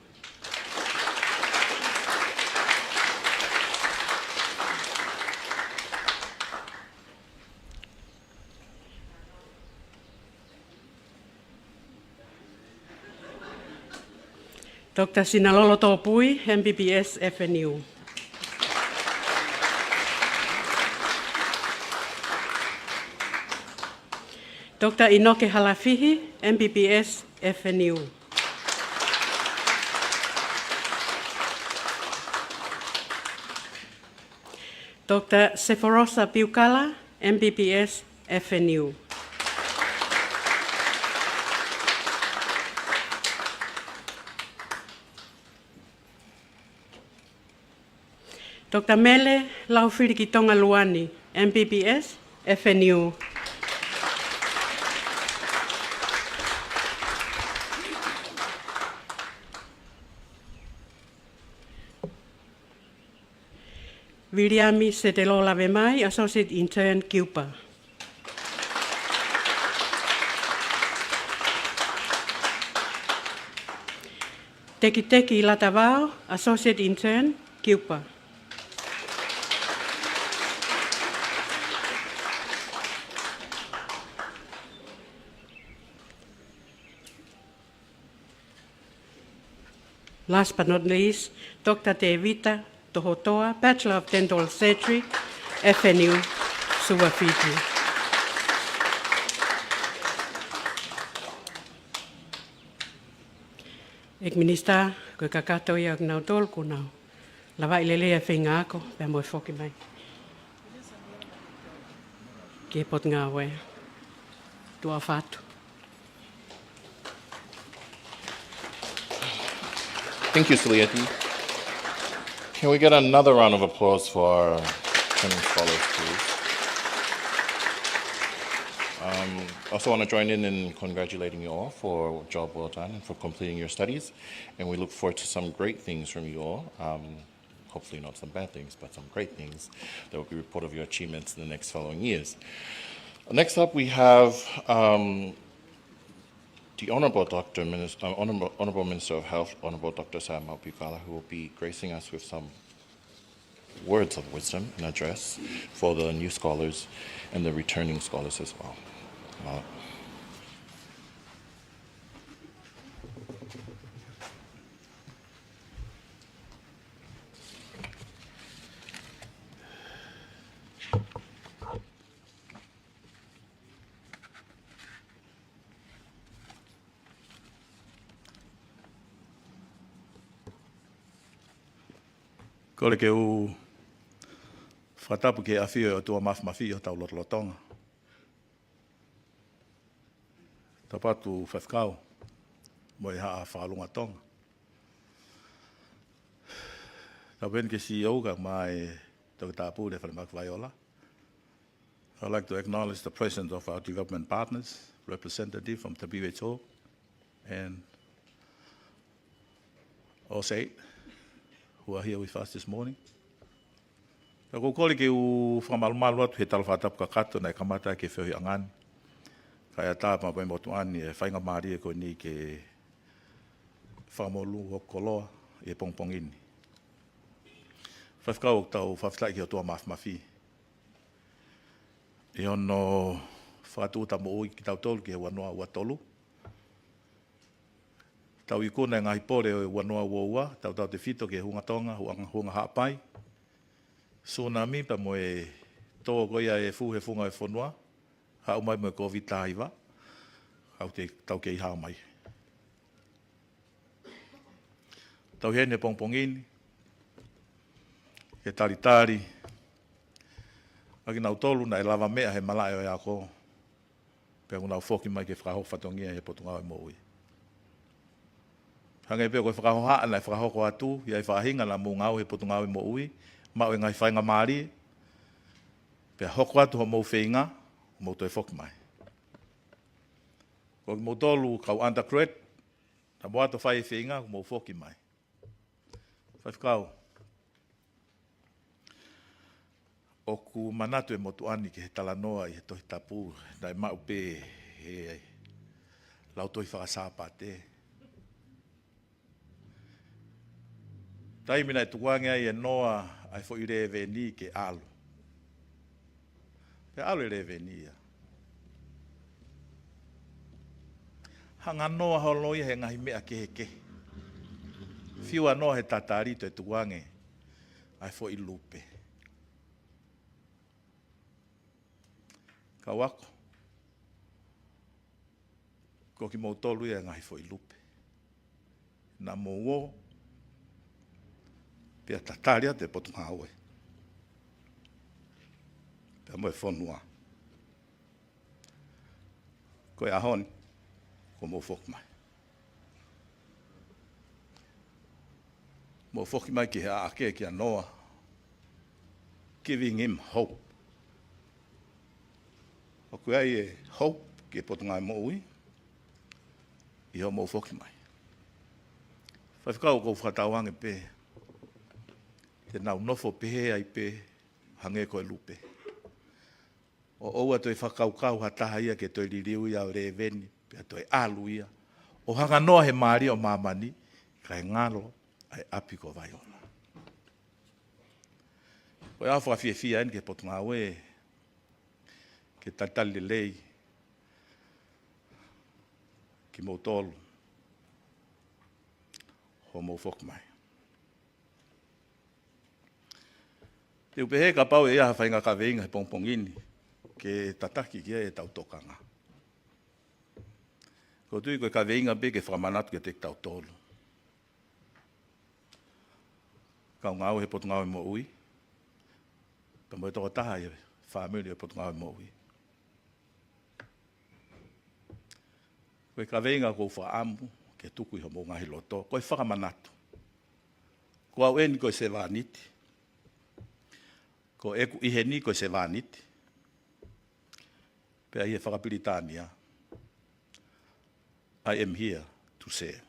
Doctor Sinalolo Topui, M B B S, F N U. Doctor Inoke Halafihi, M B B S, F N U. Doctor Sephorosa Piukala, M B B S, F N U. Doctor Mele Laufilikitonga Luani, M B B S, F N U. Viliami Setelo Lavemai, Associate Intern, CUPE. Tekiteki Latavao, Associate Intern, CUPE. Last but not least, Doctor Tevita Tohotoa, Bachelor of Dental Surgery, F N U, Suva, Fiji. ʻEiki Minisitā, ko e kakato ia ʻo kinautolu kuo nau lavaʻi lelei ʻa e feinga ako, pea mo e foki mai ki he Potungāue. Tuʻa ʻofa atu. Thank you, Salieti. Can we get another round of applause for our returning scholars, please? Um, also want to join in in congratulating you all for a job well done and for completing your studies. And we look forward to some great things from you all. Um, hopefully not some bad things, but some great things that will be reported of your achievements in the next following years. Next up, we have, um, the Honorable Doctor Minis-, uh, Honorable, Honorable Minister of Health, Honorable Doctor Saiamau Piukala, who will be gracing us with some words of wisdom and address for the new scholars and the returning scholars as well. Uh, Kole ke u fakatapu ki he ʻafio ʻo e ʻOtua Māfimafi ʻi hotau lotolotonga. Tapu atu Faifekau mo e Haʻa Fakalūnga Tonga. Tapu heni ki he C E O kae ʻumaʻā e Toketā Pule Falemahaki Vaiola. I'd like to acknowledge the presence of our development partners, representative from W H O and AusAID, who are here with us this morning. Pea ʻoku ou kole ke u fakamalumalu atu he tala fakatapu kakato naʻe kamata ki he feohiʻanga ni, kae ʻatā pea mo e motuʻa ni e faingamālie ko eni ke fakamolū hoku koloa ʻi he pongipongi ni. Faifekau, ʻoku tau fakafetaʻi ki he ʻOtua Māfimafi ʻi hono fakatūʻutāmaki kitautolu ki he ua noa ua tolu. Tau ikuna e ngaahi pole ʻo e ua noa ua ua, tautautefito ki he hunga Tonga, hunga, hunga Haʻapai, sunami pea mo e tō ko ia e fuʻu he funga e fonua, haʻu mai mo e Kōviti taha hiva, ʻoku te, tau kei hao mai. Tau ʻi heni he pongipongi ni ke talitali ʻa kinautolu naʻe lavameʻa he malaʻe ʻo e ako, pea ʻoku nau foki mai ke fakahoko fatongia he Potungāue Moʻui. Hangē pē ko e fakahohaʻa naʻe fakahoko atu ʻi he faʻahinga naʻa mou ngāue he Potungāue Moʻui, maʻu e ngaahi faingamālie, pea hoko atu hoʻomou feinga, mou toe foki mai. Ko kimoutolu kau undergrad, naʻa mou ʻalu ʻo fai e feinga, mou foki mai. Faifekau, ʻoku manatu e motuʻa ni ki he talanoa ʻi he Tohi Tapu, naʻe maʻu pē he Lautohi Faka-Sāpate. Taimi naʻe tukuange ai ʻe Noa ʻa e foʻi lēveni ke ʻalu. Pea ʻalu e lēveni ia. Hanga ʻe Noa holo ia he ngaahi meʻa kehekehe. Fiu ʻa Noa he tatali toe tukuange ʻa e foʻi lupe. Kau ako, ko kimoutolu ia e ngaahi foʻi lupe. Naʻa mou ō pea tatali atu e Potungāue pea mo e fonua. Ko e ʻaho ni, kuo mou foki mai. Mou foki mai ki he ʻaʻake kia Noa, giving him hope. ʻOku ʻi ai e hope ki he Potungāue Moʻui ʻi hoʻomou foki mai. Faifekau, ʻoku ou fakatauange pē te nau nofo pehē ai pē hangē ko e lupe, ʻo ʻoua toe fakakaukau ha taha ia ke toe liliu ia ʻo lēveni, pea toe ʻalu ia ʻo hanganoa he mālie ʻo māmani, kae ngalo ʻa e ʻapi ko Vaiona. Ko e ʻaho fakafiefia eni ki he Potungāue, ke talitali lelei kimoutolu hoʻomou foki mai. Te u pehē kapau ʻe ʻi ai ha faʻahinga kaveinga he pongipongi ni ke tataki ki ai ʻetau tokanga, ʻoku ou tui ko e kaveinga pē ke fakamanatu kiate kitautolu, kau ngāue he Potungāue Moʻui, pea mo e tokotaha ʻi he fāmili ʻo e Potungāue Moʻui. Ko e kaveinga ʻoku ou fakaʻamu ke tuku ʻi homou ngaahi loto, ko e fakamanatu: Ko au eni ko e sevāniti. Ko ʻeku ʻi heni ko e sevāniti. Pea ʻi he fakapilitānia, I am here to serve.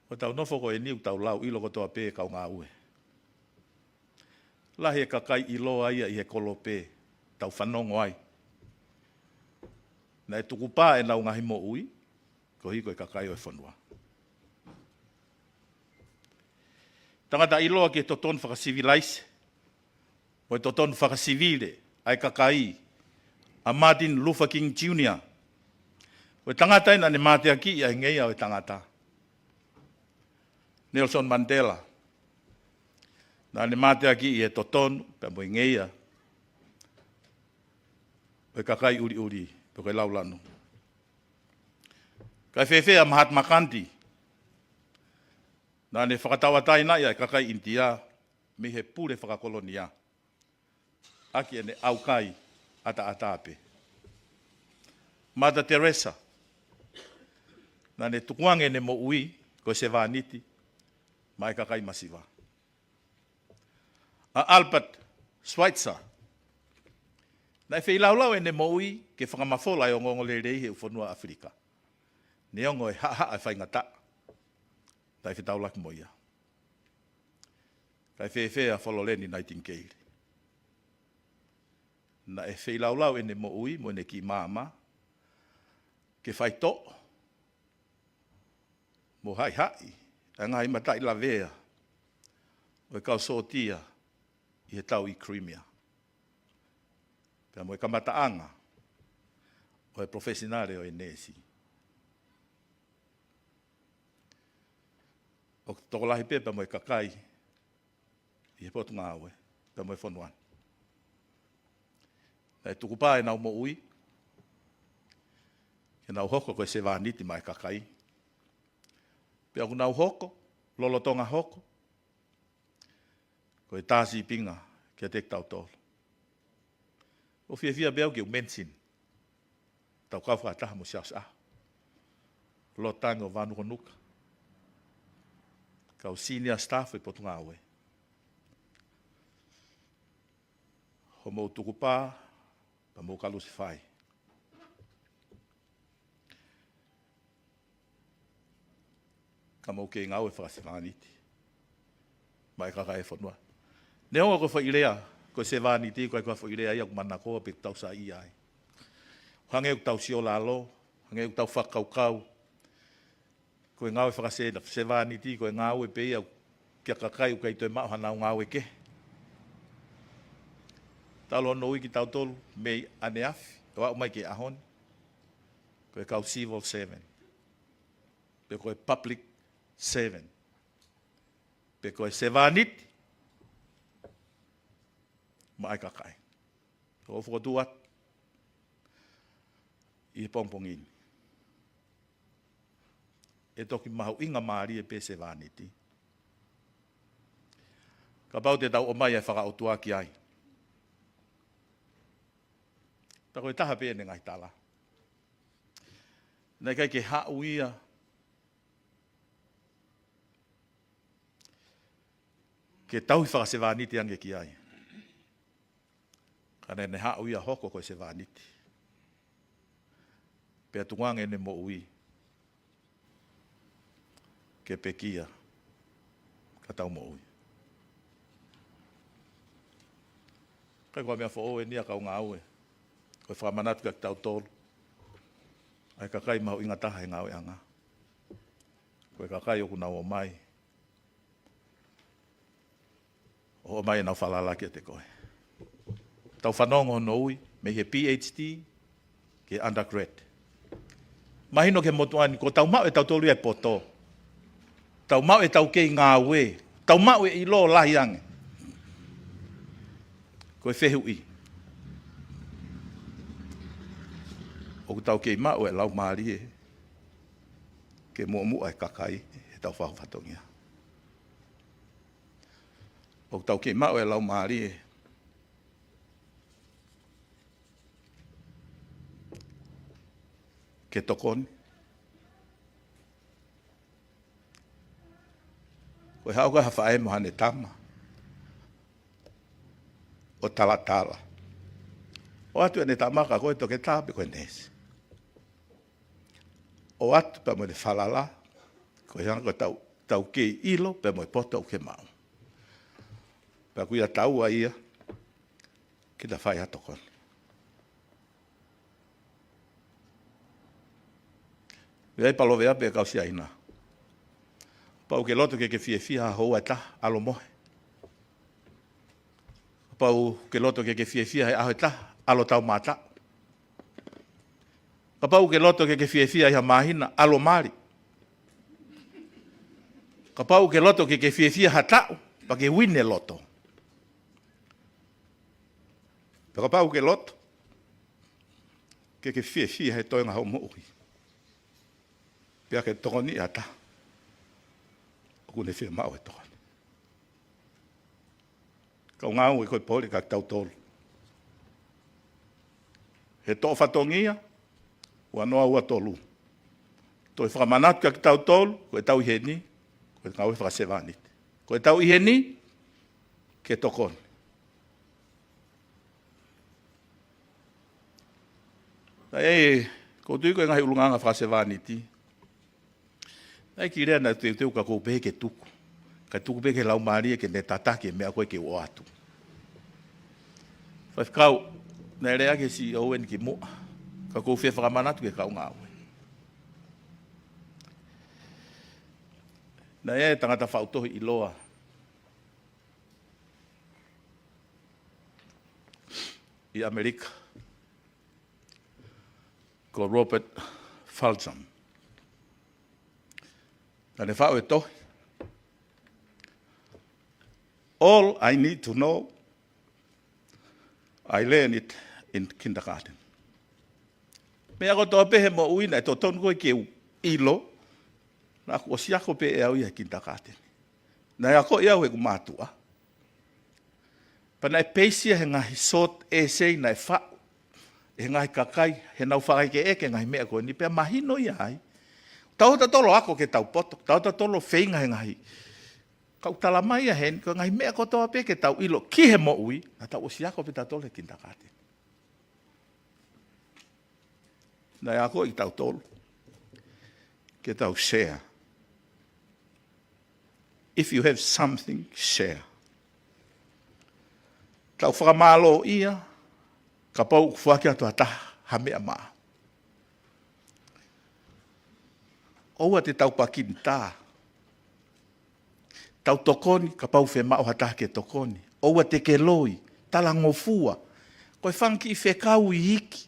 ʻOku tau nofo ko eni ʻoku tau lauʻilo kotoa pē kau ngāue. Lahi e kakai ʻiloa ia ʻi he kolope, tau fanongo ai. Naʻe tukupā ʻenau ngaahi moʻui koeʻuhi ko e kakai ʻo e fonua. Tangata ʻiloa ki he totonu fakasivilaise mo e totonu fakasivile ʻa e kakai, ʻa Martin Luther King Junior. Ko e tangata ia naʻa ne mateakiʻi ʻa e ngeia ʻo e tangata. Nelson Mandela, naʻa ne mateakiʻi e totonu pea mo e ngeia ʻo e kakai ʻuliʻuli pe ko e laulanu. Kae fēfē ʻa Mahatma Gandhi? Naʻa ne fakatauʻatāinaʻi ʻa e kakai ʻInitia mei he pule fakakolonia ʻaki ʻene ʻaukai ʻataʻatā pē. Mother Teresa, naʻa ne tukuange ʻene moʻui ko e sevāniti maʻa e kakai masiva. ʻA Albert Schweitzer, naʻe feilaulau ʻene moʻui ke fakamafola e ongoongolelei he ʻū fonua ʻAfilika, neongo e haʻahaʻa e faingataʻa naʻe fetaulaki mo ia. Kae fēfē ʻa Faloleni Naitenikeili? Naʻe feilaulau ʻene moʻui mo ʻene kiʻi maama ke faitoʻo mo haʻihaʻi ʻa e ngaahi mataʻi lavea ʻo e kau sōtia ʻi he tau ʻi Crimea, pea mo e kamataʻanga ʻo e palofesinale ʻo e neesi. ʻOku tokolahi pē pea mo e kakai ʻi he Potungāue pea mo e fonua ni, naʻe tukupā ʻenau moʻui ke nau hoko ko e sevāniti maʻa e kakai. Pea ʻoku nau hoko, lolotonga hoko, ko e tā sīpinga kiate kitautolu. ʻOku ou fiefia pē au ke u mention ʻetau kau fakataha mo Siaosi ʻAho, Lord Tangi ʻo Vānukonuka, kau senior staff ʻi he Potungāue. Hoʻomou tukupā pea mo e kalusefai ka mou kei ngāue fakasevāniti maʻa e kakai e fonua. Neongo ko e foʻi lea ko e sevāniti, ko e, ko e foʻi lea ia ʻoku manakoa pē ke tau saiʻia ai. Hangē ʻoku tau siolalo, hangē ʻoku tau fakakaukau ko e ngāue fakasevāniti ko e ngāue pē ia kia kakai ʻoku ʻikai toe maʻu hanau ngāue kehe. Talu hono ui kitautolu mei ʻaneafi ʻo aʻu mai ki he ʻaho ni, ko e kau civil servant, pe ko e public servant, pe ko e sevāniti maʻa e kakai. ʻOku ou fokotuʻu atu ʻi he pongipongi ni, ʻe toki mahuʻinga mālie pē sevāniti kapau te tau ʻomai e fakaʻotua ki ai. Pea ko e taha pē ʻene ngaahi tala. Naʻe ʻikai ke haʻu ia ke tauhi fakasevāniti ange ki ai, ka naʻa ne haʻu ia ʻo hoko ko e sevāniti. Pea tukuange ʻene moʻui ke pekia ka tau moʻui. Ka ko e meʻa foʻou eni ia, kau ngāue, ko e fakamanatu kia kitautolu ʻa e kakai mahuʻinga taha he ngāueʻanga. Ko e kakai ʻoku nau ō mai ʻo ʻomai ʻenau falala kiate koe. Tau fanongo hono ui, mei he PhD ki he undergrad. Mahino ki he motuʻa ni, kuo tau maʻu ʻe tautolu ia e poto. Tau maʻu ʻetau kei ngāue. Tau maʻu e ʻilo lahi ange. Ko e fehuʻi, ʻoku tau kei maʻu e laumālie ke muʻomuʻa e kakai heʻetau fakafatongia? ʻOku tau kei maʻu e laumālie ke tokoni? Ko e haʻu ko ē ha faʻē mo haʻane tama ʻo talatala, ʻoatu ʻene tama kia koe, toketā pe ko e neesi. ʻOatu pea mo ʻene falala, ko e hā ko ʻetau, tau kei ʻilo pea mo e poto ʻoku ke maʻu. Pea ʻoku ʻiate koe ia ke ta fai ha tokoni. ʻI ai e palōveape ʻa e kau Siaina: Kapau ʻoku ke loto ke ke fiefia ha houa ʻe taha, ʻalu ʻo mohe. Kapau ʻoku ke loto ke ke fiefia he ʻaho ʻe taha, ʻalu ʻo taumātaʻu. Kapau ʻoku ke loto ke ke fiefia ʻi ha māhina, ʻalu ʻo mali. Kapau ʻoku ke loto ke ke fiefia ha taʻu, pea ke uine loto. Pea kapau ʻoku ke loto ke ke fiefia he toenga hoʻo moʻui, pea ke tokoniʻi ha taha, ʻoku ne fiemaʻu e tokoni. Kau ngāue, ko e pole kia kitautolu he toʻo fatongia ua noa ua tolu, toe fakamanatu kia kitautolu ko ʻetau ʻi heni ko e ngāue fakasevāniti. Ko ʻetau ʻi heni ke tokoni. Naʻe, ʻoku ou tui ko e ngaahi ʻulungaanga fakasevāniti, naʻe ʻikai lea naʻe teuteu ka ʻoku ou pehē ke tuku. Kae tuku pē ki he Laumālie ke ne tataki e meʻa ko ē ke u ʻoatu. Faifekau, naʻe lea ki he CEO eni kimuʻa, ka ʻoku ou fie fakamanatu ki he kau ngāue. Naʻe ʻi ai e tangata faʻu tohi ʻiloa ʻi ʻAmelika, ko Robert Fulghum. Naʻa ne faʻu e tohi, All I Need to Know, I Learned It in Kindergarten. Meʻa kotoa pē he moʻui naʻe totonu ko ē ke u ʻilo, naʻa ku ʻosi ako pē ʻe au ia he kindergarten. Naʻe akoʻi au ʻe heʻeku mātuʻa. Pea naʻe peisi ia he ngaahi short essay naʻe faʻu ʻe he ngaahi kakai heʻenau fakaʻekeʻeke e ngaahi meʻa ko eni, pea mahino ia ai. Tau ʻoua tautolu ʻo ako ke tau poto, tau ʻoua tautolu ʻo feinga he ngaahi. Ka ʻoku tala mai ia heni, ko e ngaahi meʻa kotoa pē ke tau ʻilo ki he moʻui, naʻa tau ʻosi ako pē tautolu he kindergarten. Naʻe akoʻi kitautolu ke tau share. If you have something, share. Tau fakamālōʻia kapau ʻoku foaki atu ha taha ha meʻa maʻau. ʻOua te tau pakinitā. Tau tokoni kapau ʻoku fiemaʻu ha taha ke tokoni. ʻOua te ke loi, tala ngofua. Ko e fanga kiʻi fekau iiki.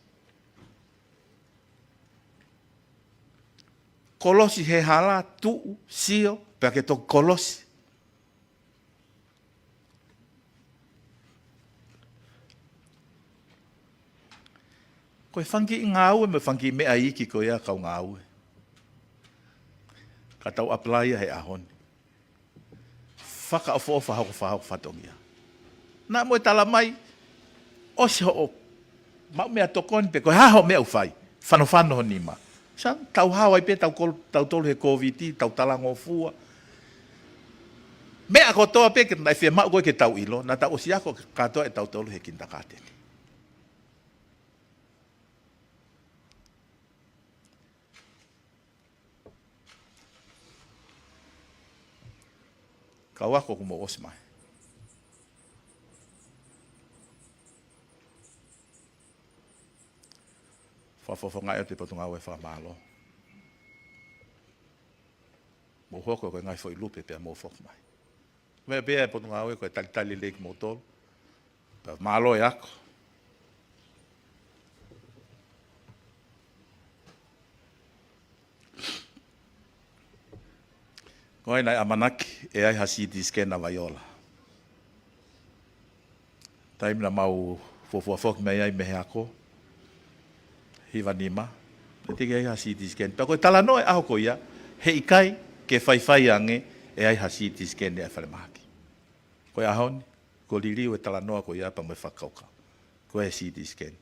Kolosi he hala, tuʻu, sio, pea ke toki kolosi. Ko e fanga kiʻi ngāue mo e fanga kiʻi meʻa iiki ko ia kau ngāue. Ka tau apply ia he ʻaho ni. Fakaʻofoʻofa hoko fakahoko fatongia. Naʻa mo e tala mai, ʻosi hoʻo maʻu meʻatokoni pe ko e hā hoʻo meʻa ʻoku fai. Fanofano ho nima. Sai, tau hao ai pē tau kol-, tautolu he Kōviti, tau talangofua. Meʻa kotoa pē ke naʻe fiemaʻu ko ē ke tau ʻilo, naʻa tau ʻosi ako kātoa ʻe tautolu he kindergarten. Kau ako kuo mou ʻosi mai. Fakafofongaʻi atu e Potungāue Fakamālō. Mou hoko ko e ngaahi foʻi lupe pea mou foki mai. Meʻa pē ʻa e Potungāue ko e talitali lelei kimoutolu. Pea mālō e ako. Ko ia naʻe ʻamanaki ʻe ai ha C T scan ʻa Vaiola. Taimi naʻa mau fuofua foki mai ai mei he ako, hiva nima, ʻe teʻeki ai ha C T scan. Pea ko e talanoa e ʻaho ko ia, heʻikai ke faifai ange ʻe ai ha C T scan ʻi he falemahaki. Ko e ʻaho ni, kuo liliu e talanoa ko ia pea mo e fakakaukau. Ko e C T scan.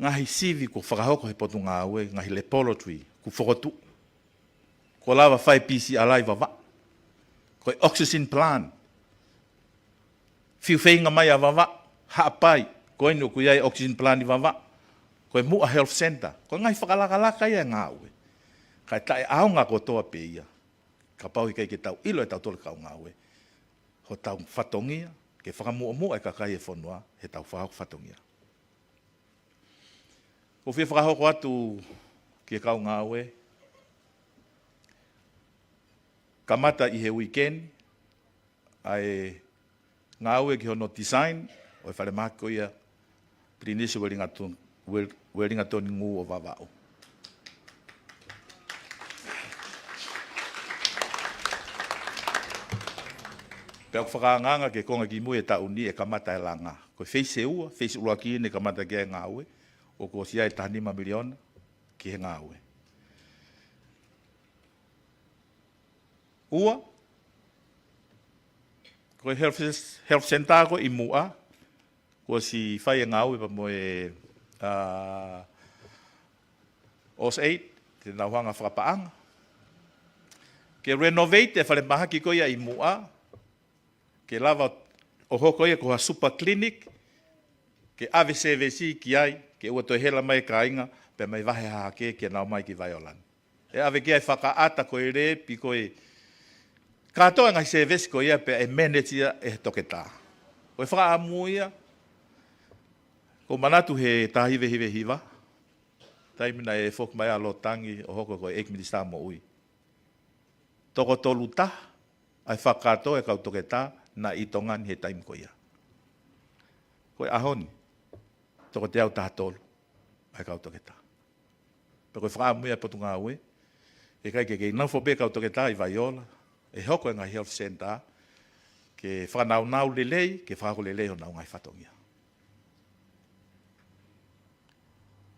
Ngaahi sivi kuo fakahoko he Potungāue, ngaahi laboratory, kuo fokotuʻu. Kuo lava fai P C R ʻi Vavaʻu. Ko e oxygen plant. Fiu feinga mai ʻa Vavaʻu, Haʻapai, ko eni ʻoku ʻi ai e oxygen plant ʻi Vavaʻu. Ko e Muʻa Health Centre. Ko e ngaahi fakalakalaka ia e ngāue. Kae taʻeʻaonga kotoa pē ia. Kapau ʻikai ke tau ʻilo ʻe tautolu kau ngāue. Hotau fatongia, ke fakamuʻomuʻa e kakai e fonua, heʻetau fakahoko fatongia. ʻOku ou fie fakahoko atu ki he kau ngāue, kamata ʻi he weekend, ʻa e ngāue ki hono design, ʻo e falemahaki ko ia, Pilinisi Uelingatoni, Uel-, Uelingatoni Ngu ʻo Vavaʻu. Pea ʻoku fakaangaanga ki he konga kimui e taʻu ni ʻe kamata e langa. Ko e phase ʻe ua, phase ʻuluaki eni ʻe kamata ki ai e ngāue, ʻoku ʻosi ʻi ai e taha nima miliona ki he ngāue. Ua, ko e health, health center ko ē ʻi Muʻa, kuo ʻosi fai e ngāue pea mo e, ā, AusAid, te nau hanga fakapaʻanga. Ke renovate e falemahaki ko ia ʻi Muʻa, ke lava ʻo hoko ia ko ha super clinic, ke ʻave sēvesi ki ai, ke ʻoua toe hela mai e kāinga, pea mei Vahe Hahake ke nau mai ki Vaiolani. ʻE ʻave ki ai e fakaʻata ko e lēpi ko e kātoa e ngaahi sēvesi ko ia pea ʻe manage ia ʻe he toketā. Ko e fakaʻamu ia, ʻoku ou manatu he taha hiva hiva hiva, taimi naʻe foki mai ʻa Lotangi ʻo hoko ko e ʻEiki Minisitā Moʻui. Toko tolu taha ʻa e fakakātoa e kau toketā naʻe ʻi Tonga ni he taimi ko ia. Ko e ʻaho ni, toko teau taha tolu ʻa e kau toketā. Pea ko e fakaʻamu ia e Potungāue, ʻe ʻikai ke kei nofo pē kau toketā ʻi Vaiola, ʻe hoko e ngaahi health center, ke fakanaunau lelei, ke fakahoko lelei honau ngaahi fatongia.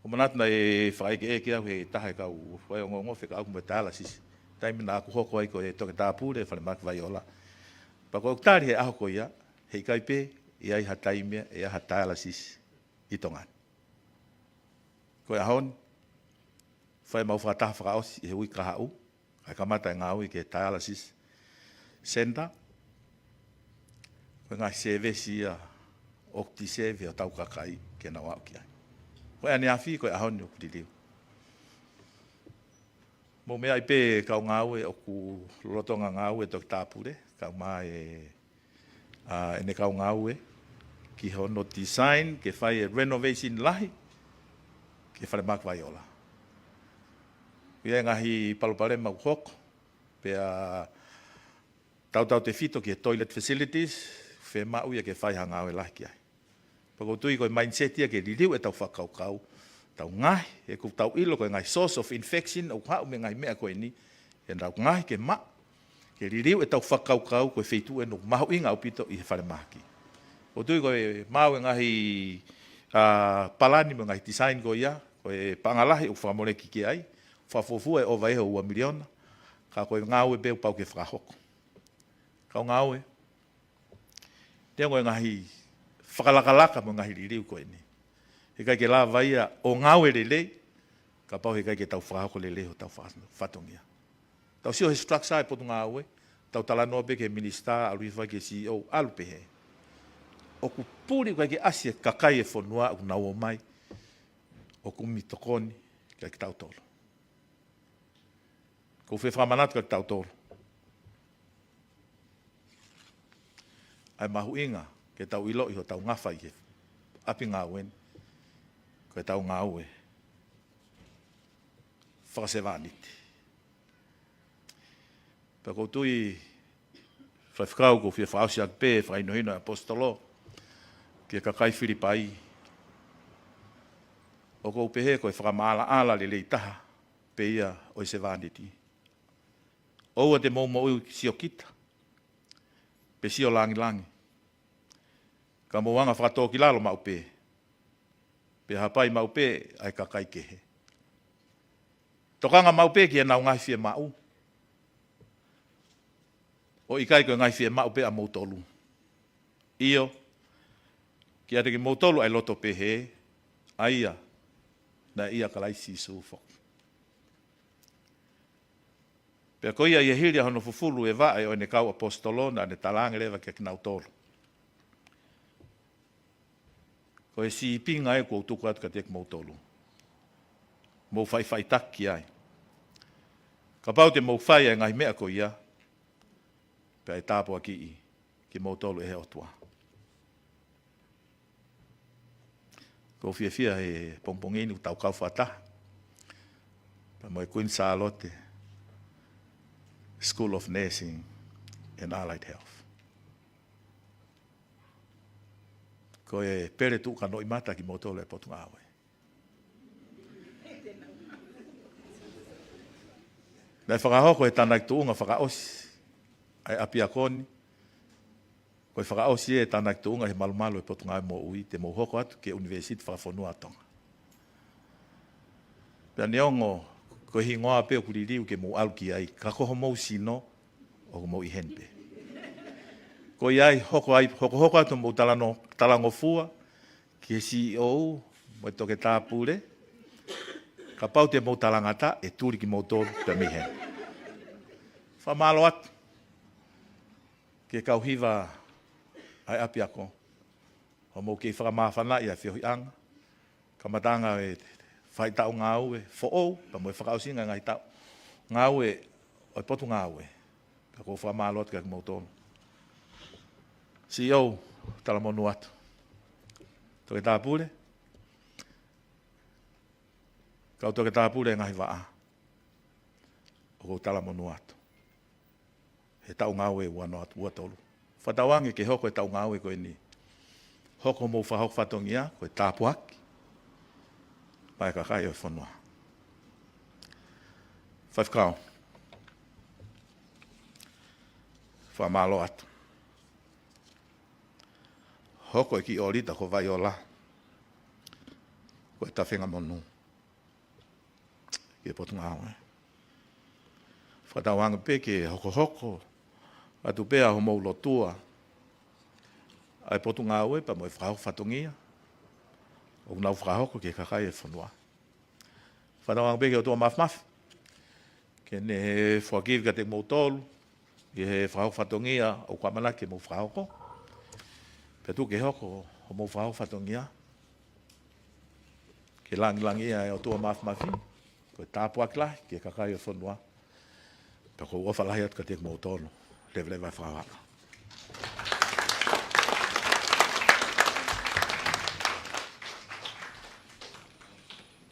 ʻOku ou manatu naʻe fakaʻekeʻeke au he taha e kau fai ongoongo fekauʻaki mo e dialysis. Taimi naʻa ku hoko ai ko e toketā pule falemahaki Vaiola. Pea ko ʻeku tali he ʻaho ko ia, heʻikai pē ʻi ai ha taimi ʻe ʻi ai ha dialysis ʻi Tonga ni. Ko e ʻaho ni, fai mau fakataha fakaʻosi he uike kahaʻu, kae kamata e ngāue ki he dialysis center, ko e ngaahi sēvesi ia ʻoku deserve ʻe hotau kakai ke nau aʻu ki ai. Ko e ʻaneafi, ko e ʻaho ni ʻoku liliu. Mou meaʻi pē kau ngāue ʻoku lolotonga ngāue toketā pule, kau mai e ʻa ʻene kau ngāue ki hono design ke fai e renovation lahi ki he falemahaki Vaiola. ʻI ai e ngaahi palopalema ʻoku hoko, pea tautautefito ki he toilet facilities, fiemaʻu ia ke fai ha ngāue lahi ki ai. Pea ʻoku ou tui ko e mindset ia ke liliu ʻetau fakakaukau, tau ngaohi, he ʻoku tau ʻilo ko e ngaahi source of infection ʻoku haʻu mei he ngaahi meʻa ko eni, ʻe tau ngaohi ke maʻa, ke liliu ʻetau fakakaukau ko e feituʻu eni ʻoku mahuʻinga ʻaupito ʻi he falemahaki. ʻOku ou tui ko e maʻu e ngaahi, ā, palani mo e ngaahi design ko ia, ko e paʻanga lahi ʻoku fakamoleki ki ai, fakafuofua ʻe ʻova ia he ua miliona, ka ko e ngāue pē ʻoku pau ke fakahoko. Kau ngāue, neongo e ngaahi fakalakalaka mo e ngaahi liliu ko eni, heʻikai ke lava ia ʻo ngāue lelei, kapau heʻikai ke tau fakahoko lelei hotau fa-, fatongia. Tau sio he structure e potungāue, tau talanoa pē ki he minisitā, ʻalu hifo ai ki he C E O, ʻalu pehē. ʻOku puli ʻoku ʻikai ke ʻasi e kakai e fonua ʻoku nau ō mai ʻo kumi tokoni kiate kitautolu. ʻOku ou fie fakamanatu kiate kitautolu ʻa e mahuʻinga ke tau ʻiloʻi hotau ngafa ʻi he ʻapi ngāue ni, ko ʻetau ngāue fakasevāniti. Pea ʻoku ou tui, Faifekau, ʻoku ou fie fakaʻosi atu pē fakahinohino ʻa e ʻaposetolo ki he kakai Filipai, ʻoku ou pehē ko e fakamaʻalaʻala lelei taha pē ia ʻo e sevāniti. ʻOua te mou moʻui siokita, pe sio langilangi, ka mou anga fakatōkilalo maʻu pē, pea hapai maʻu pē ʻa e kakai kehe. Tokanga maʻu pē ki heʻenau ngaahi fiemaʻu, ʻo ʻikai ko e ngaahi fiemaʻu pē ʻamoutolu. ʻIo, kiate kimoutolu ʻa e loto pehē, ʻa ia naʻe ʻia Kalaisi Sīsū foki. Pea ko ia ʻi he hili ʻa hono fufulu e vaʻe ʻo ʻene kau ʻaposetolo, naʻa ne talaange leva kiate kinautolu, ko e sīpinga ē ʻoku ou tuku atu kiate kimoutolu, mou faʻifaʻitaki ai. Kapau te mou fai ʻa e ngaahi meʻa ko ia, pea ʻe tāpuakiʻi kimoutolu ʻe he ʻOtua. ʻOku ou fiefia he pongipongi ni ʻoku tau kau fakataha pea mo e Queen Sālote School of Nursing and Allied Health. Ko e pele tuʻu kanoʻimata kimoutolu e potungāue. Naʻe fakahoko e tānaki tuʻunga fakaʻosi ʻa e ʻapiako ni, ko e fakaʻosi e tānaki tuʻunga he malumalu e Potungāue Moʻui, te mou hoko atu ki he ʻUnivēsiti Fakafonua ʻo Tonga. Pea neongo ko e hingoa pē ʻoku liliu ke mou ʻalu ki ai, ka ko homou sino ʻoku mou ʻi heni pē. Ko ia ai, hoko ai, hokohoko atu mou talano-, talangofua ki he C E O mo e Toketā Pule, kapau te mou talangataʻa, ʻe tuli kimoutolu pē mei heni. Fakamālō atu ki he kau hiva ʻa e ʻapiako, hoʻomou kei fakamāfanaʻi ʻa e feohiʻanga, kamataʻanga e faʻahitaʻu ngāue foʻou, pea mo e fakaʻosinga e ngaahi taʻu ngāue ʻo e potungāue. Ka ʻoku ou fakamālō atu kiate kimoutolu. C E O, talamonū atu. Toketā Pule, kau Toketā Pule e ngaahi vaʻa, ʻoku ou talamonū atu he taʻu ngāue ua noa atu, ua tolu. Fakatauange ke hoko e taʻu ngāue ko eni, hoko homou fakahoko fatongia ko e tāpuaki maʻa e kakai ʻo e fonua. Faifekau, fakamālō atu. Hoko e kiʻi ʻōlita ko Vaiola ko e tafenga monū ki he potungāue. Fakatauange pē ke hokohoko atu pē ʻa homou lotua ʻa e potungāue pea mo e fakahoko fatongia ʻoku nau fakahoko ki he kakai e fonua. Fakatauange pē ki he ʻOtua Māfimafi ke ne foaki kiate kimoutolu ʻi he fakahoko fatongia ʻoku ʻamanaki ke mou fakahoko. Pea tuku ke hoko homou fakahoko fatongia ke langilangiʻia e ʻOtua Māfimafi, ko e tāpuaki lahi ki he kakai ʻo e fonua. Pea ʻoku ou ʻofa lahi atu kiate kimoutolu. Leveleva e fakahoko.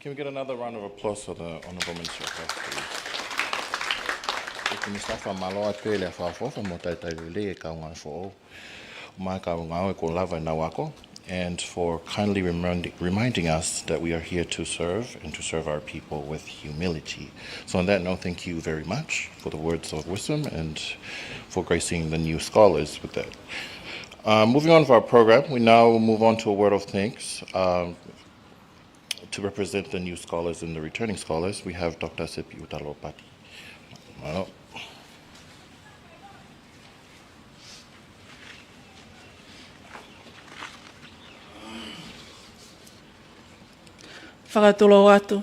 Can we get another round of applause for the Honourable Minister of Health, please? ʻEiki Minisitā, fakamālō atu e lea fakaʻofoʻofa mo e talitali lelei e kau ngāue foʻou. Mo e kau ngāue kuo lava ʻenau ako. and for kindly reminding, reminding us that we are here to serve and to serve our people with humility. So on that note, thank you very much for the words of wisdom and for gracing the new scholars with that. Uh, moving on with our program, we now move on to a word of thanks. Um, to represent the new scholars and the returning scholars, we have Doctor Sepiʻu Talopati. Mālō. Fakatulou atu,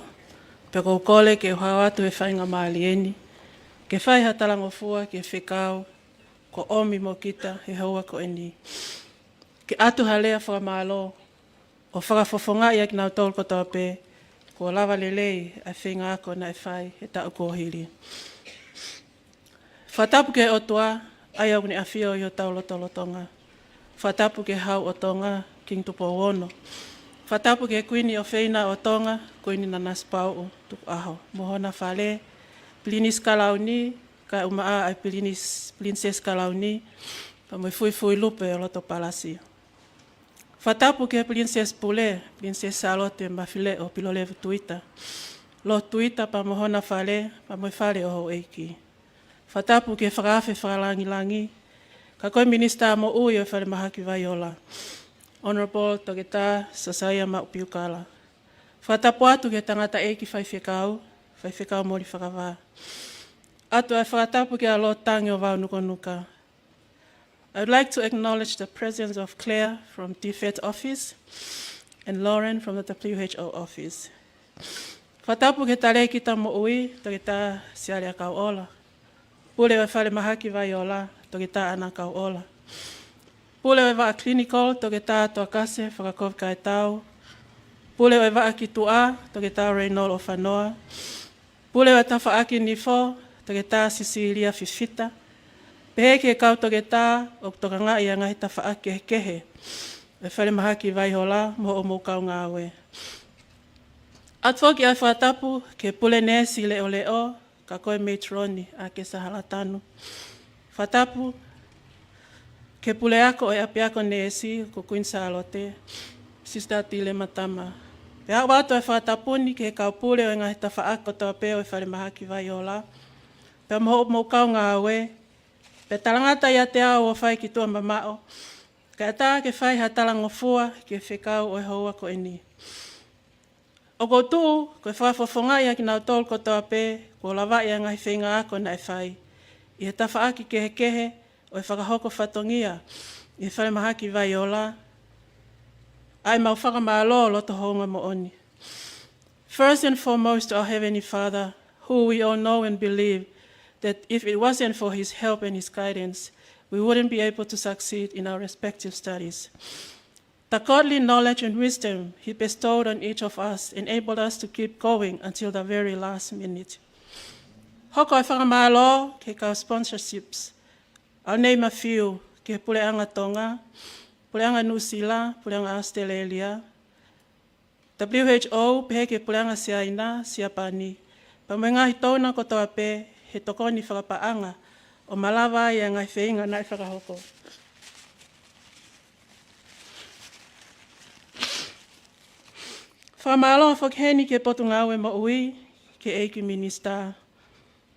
pea ʻoku ou kole ke u hao atu he faingamālie ni ke fai ha talangofua ki he fekau kuo ʻomi mo kita he houa ko eni. Ke ʻatu ha lea fakamālō ʻo fakafofongaʻi ʻa kinautolu kotoa pē kuo lava lelei ʻa e feinga ako naʻe fai he taʻu kuo hili. Fakatapu ki he ʻOtua, ʻa ia ʻoku ne ʻafio ʻi hotau lotolotonga. Fakatapu ki he Hau ʻo Tonga, Kingi Tupou Ono. Fakatapu ki he Kuini ʻofeina ʻo Tonga, Kuini Nanasipauʻu Tukuʻaho, mo hona fale, Pilinisi Kalauni, kae ʻumaʻā ʻa e Pilinis-, Pilinisesi Kalauni, pea mo e Fuifui Lupe ʻo Loto Palasi. Fakatapu ki he Pilinisesi Pule, Pilinisesi Sālote Mafileʻo Pilolevu Tuita, Lord Tuita pea mo hona fale, pea mo e fale ʻo houʻeiki. Fakatapu ki he Fakaafe Fakalāngilangi, ka ko e Minisitā Moʻui ʻo e Falemahaki Vaiola, Honourable Toketā Sosaia Maʻu Piukala. Fakatapu atu ki he tangataʻeiki faifekau, Faifekau Moli Fakavā. ʻAtu ʻa e fakatapu kia Lord Tangi ʻo Vaunukonuka. I would like to acknowledge the presence of Claire from DFAT office and Lauren from the W H O office. Fakatapu ki he Talēkita Moʻui, Toketā Siale ʻAkauʻola. Pule ʻo e Falemahaki Vaiola, Toketā ʻAna ʻAkauʻola. Pule ʻo e Vaʻa Clinical, Toketā Toakase Fakakovikaitau. Pule ʻo e Vaʻa Kituʻa, Toketā Reinald ʻOfanoa. Pule ʻo e Tafaʻaki Nifo, Toketā Sisilia Fifita. Pehē ki he kau toketā ʻoku tokangaʻi ʻa e ngaahi tafaʻaki kehekehe ʻo e Falemahaki Vaiola mo hoʻomou kau ngāue. ʻAtu foki ʻa e fakatapu ki he Pule Neesi Leʻoleʻo, ka ko e Meitiloni ʻAkesa Halatanu. Fakatapu ki he Puleako ʻo e ʻApiako Neesi ko Kuini Sālote, Sister Tile Matama. Pea ʻoatu ʻa e fakatapu ni ki he kau pule ʻo e ngaahi tafaʻaki kotoa pē ʻo e Falemahaki Vaiola, pea mo hoʻomou kau ngāue, pea talangata ʻiate au ʻo fai ki tuʻa mamaʻo, kae ʻatā ke fai ha talangofua ki he fekau ʻo e houa ko eni. ʻOku ou tuʻu ko e fakafofongaʻi ʻa kinautolu kotoa pē kuo lavaʻi ʻa e ngaahi feinga ako naʻe fai ʻi he tafaʻaki kehekehe ʻo e fakahoko fatongia ʻi he Falemahaki Vaiola, ʻa ʻemau fakamālō loto houngaʻia moʻoni. First and foremost, to our Heavenly Father, who we all know and believe that if it wasn't for his help and his guidance, we wouldn't be able to succeed in our respective studies. The godly knowledge and wisdom he bestowed on each of us enabled us to keep going until the very last minute. Hoko ʻa e fakamālō ki he kau sponsorships. I'll name a few, ki he Puleʻanga Tonga, Puleʻanga Nuʻusila, Puleʻanga ʻAositelēlia, W H O, pehē ki he Puleʻanga Siaina, Siapani, pea mo e ngaahi donor kotoa pē he tokoni fakapaʻanga ʻo malava ai ʻa e ngaahi feinga naʻe fakahoko. Fakamālō foki heni ki he Potungāue Moʻui, ki he ʻEiki Minisitā,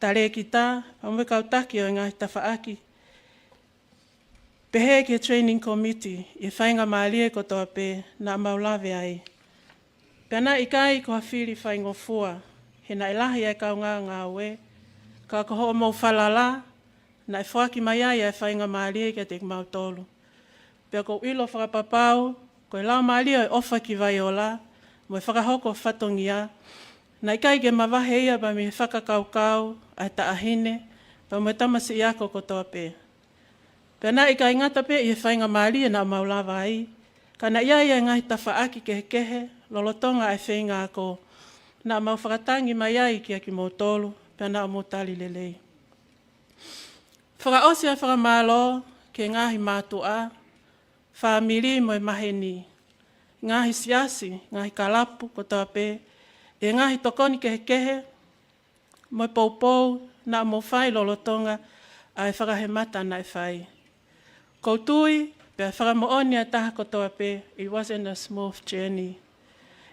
Talēkita, pea mo e kau taki ʻo e ngaahi tafaʻaki, pehē ki he Training Committee, ʻi he faingamālie kotoa pē naʻa mau lave ai. Pea naʻe ʻikai ko ha fili faingofua, he naʻe lahi ʻa e kaungā ngāue, ka ko hoʻomou falala naʻe foaki mai ai ʻa e faingamālie kiate kimautolu. Pea ʻoku ou ʻilo fakapapau ko e laumālie ʻo e ʻofa ki Vaiola mo e fakahoko fatongia, naʻe ʻikai ke mavahe ia pea mei he fakakaukau ʻa e taʻahine pea mo e tamasiʻi ako kotoa pē. Pea naʻe ʻikai ngata pē ʻi he faingamālie naʻa mau lava ai, ka naʻe ʻi ai ʻa e ngaahi tafaʻaki kehekehe lolotonga ʻa e feinga ako naʻa mau fakatangi mai ai kia kimoutolu, pea naʻa mou tali lelei. Fakaʻosi ʻa e fakamālō ki he ngaahi mātuʻa, fāmili mo e maheni, ngaahi siasi, ngaahi kalapu kotoa pē, ʻi he ngaahi tokoni kehekehe mo e poupou naʻa mou fai lolotonga ʻa e fakahemata naʻe fai. ʻOku ou tui Pea fakamoʻoni ʻa e taha kotoa pē, it wasn't a smooth journey.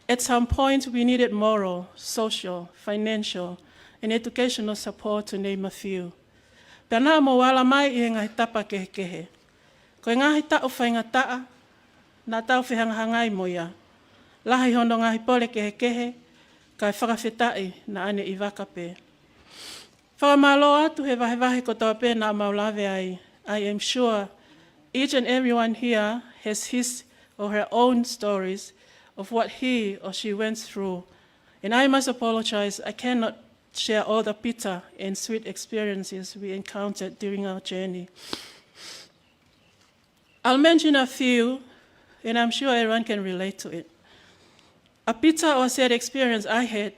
At some point, we needed moral, social, financial, and educational support, to name a few. Pea naʻa mou ala mai ʻi he ngaahi tapa kehekehe. Ko e ngaahi taʻu faingataʻa naʻa tau fehangahangai mo ia. Lahi hono ngaahi pole kehekehe, kae fakafetaʻi naʻa ne ʻi vaka pē. Fakamālō atu he vahevahe kotoa pē naʻa mau lave ai. I am sure each and everyone here has his or her own stories of what he or she went through. And I must apologize, I cannot share all the bitter and sweet experiences we encountered during our journey. I'll mention a few, and I'm sure everyone can relate to it. A bitter or sad experience I had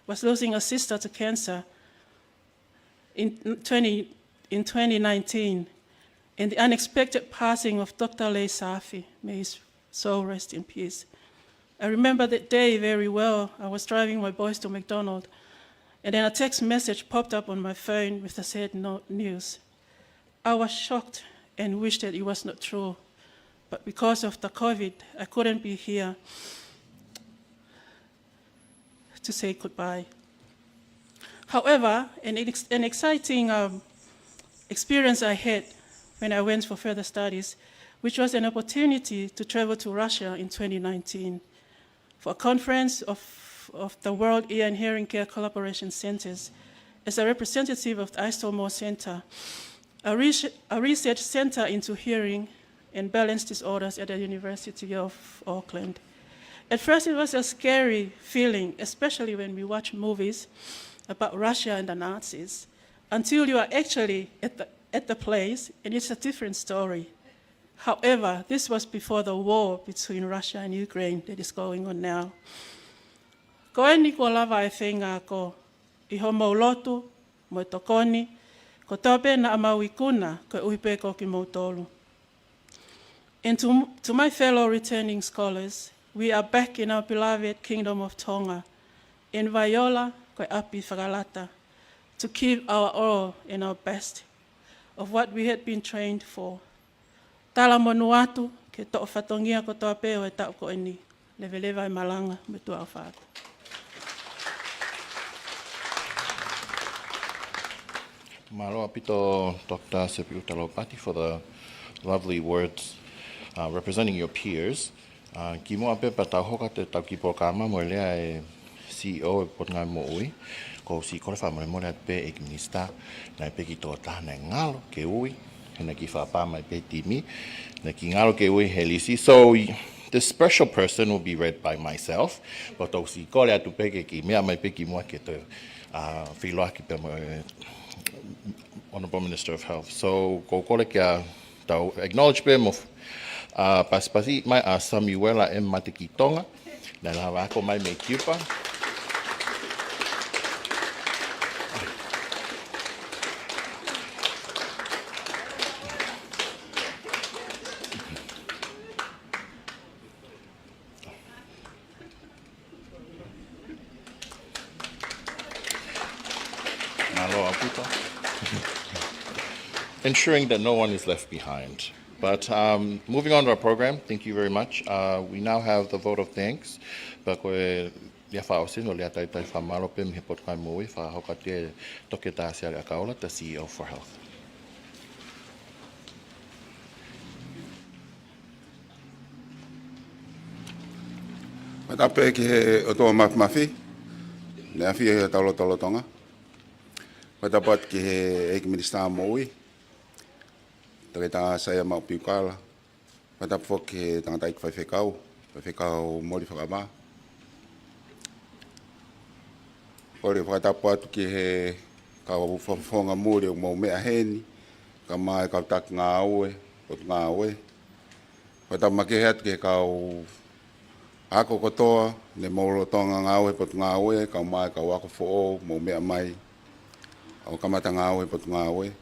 was losing a sister to cancer in twenty, in twenty nineteen, and the unexpected passing of Doctor Lei Safi. May his soul rest in peace. I remember that day very well. I was driving my boys to McDonald's, and then a text message popped up on my phone with the sad no-, news. I was shocked and wished that it was not true. But because of the COVID, I couldn't be here to say goodbye. However, an ex-, an exciting, um, experience I had when I went for further studies, which was an opportunity to travel to Russia in twenty nineteen for a conference of, of the World Ear and Hearing Care Collaboration Centers as a representative of the Istomoa Center, a, res-, a research center into hearing and balance disorders at the University of Auckland. At first, it was a scary feeling, especially when we watch movies about Russia and the Nazis, until you are actually at the, at the place, and it's a different story. However, this was before the war between Russia and Ukraine that is going on now. Ko eni kuo lava e feinga ako ʻi hoʻomou lotu mo e tokoni kotoa pē naʻa mau ikuna koeʻuhi pē ko kimoutolu. And to, to my fellow returning scholars, we are back in our beloved Kingdom of Tonga, in Vaiola, ko e ʻapi fakalata, to give our all and our best of what we had been trained for. Talamonū atu ki he toʻo fatongia kotoa pē ʻo e taʻu ko eni. Leveleva e malanga mo e tuʻa ʻofa atu. Mālō ʻaupito, Doctor Sepiuta Lopati, for the lovely words, uh, representing your peers. Uh, kimuʻa pē pea tau hoko atu ʻetau kiʻi polokalama mo e lea ʻa e C E O ʻo e Potungāue Moʻui, ʻoku ou siʻi kole fakamolemole atu pē ʻEiki Minisitā, naʻe ʻi ai pē kiʻi tokotaha naʻe ngalo ke ui, he naʻe kiʻi fakapā mai pē timi, naʻe kiʻi ngalo ke ui he lisi. So, y-, this special person will be read by myself, but ʻoku ou siʻi kole atu pē ke kiʻi meʻa mai pē kimuʻa ke toe, uh, feʻiloaki pē mo e Honourable Minister of Health. So, ʻoku ou kole ke tau acknowledge pē mo, uh, pasipasi mai ʻa Samuela M. Matekitonga, naʻe lava ako mai mei Cuba. Mālō ʻaupito. Ensuring that no one is left behind. But, um, moving on to our program, thank you very much. Uh, we now have the vote of thanks. Pea ko e lea fakaʻosi ʻo e lea talitali fakamālō pē mei he Potungāue Moʻui, fakahoko atu ʻe Toketā Siale ʻAkaola, the C E O for Health. Fakatapu pē ki he ʻOtua Mafimafi, naʻe ʻafio ʻi hotau lotolotonga. Fakatapu atu ki he ʻEiki Minisitā Moʻui, Toketā Saia Maʻu Piukala. Fakatapu foki ki he tangataʻeiki faifekau, Faifekau Moli Fakavā. Kole fakatapu atu ki he kau fakafofonga muli ʻoku mou meʻa heni, kae ʻumaʻā e kau taki ngāue, potungāue. Fakatapu makehe atu ki he kau ako kotoa, ne mou lolotonga ngāue he potungāue, kae ʻumaʻā e kau ako foʻou, mou meʻa mai ʻo kamata ngāue he potungāue.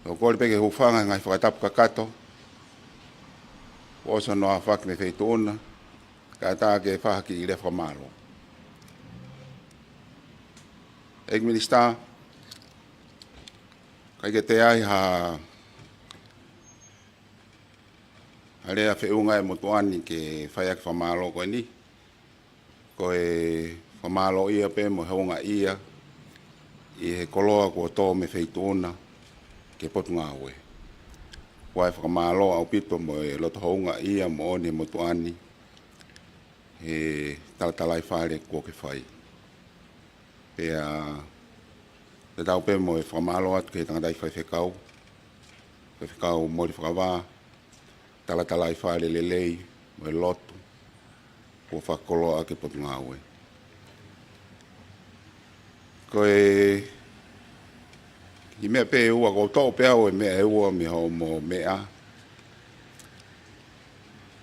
ʻOku ou kole pē ke hūfanga he ngaahi fakatapu kakato kuo ʻosi hono aofaki mei he Feituʻu na, kae ʻatā ke fai ha kiʻi lea fakamālō. ʻEiki Minisitā, ʻikai ke toe ʻi ai ha Lea feʻunga e motuʻa ni ke fai ʻaki e fakamālō ko eni. Ko e fakamālōʻia pē mo e houngaʻia ʻi he koloa kuo tō mei he feituʻu na ki he Potungāue. Ko e fakamālō ʻaupito mo e loto houngaʻia moʻoni e motuʻa ni he talatalaifale kuo ke fai. Pea, pea tatau pē mo e fakamālō atu ki he tangataʻi faifekau, faifekau Moli Fakavā, talatalaifale lelei mo e lotu kuo fakakoloa ʻaki e Potungāue. Ko e kiʻi meʻa pē ʻe ua, ʻoku ou toʻo pē au e meʻa ʻe ua mei hoʻomo meʻa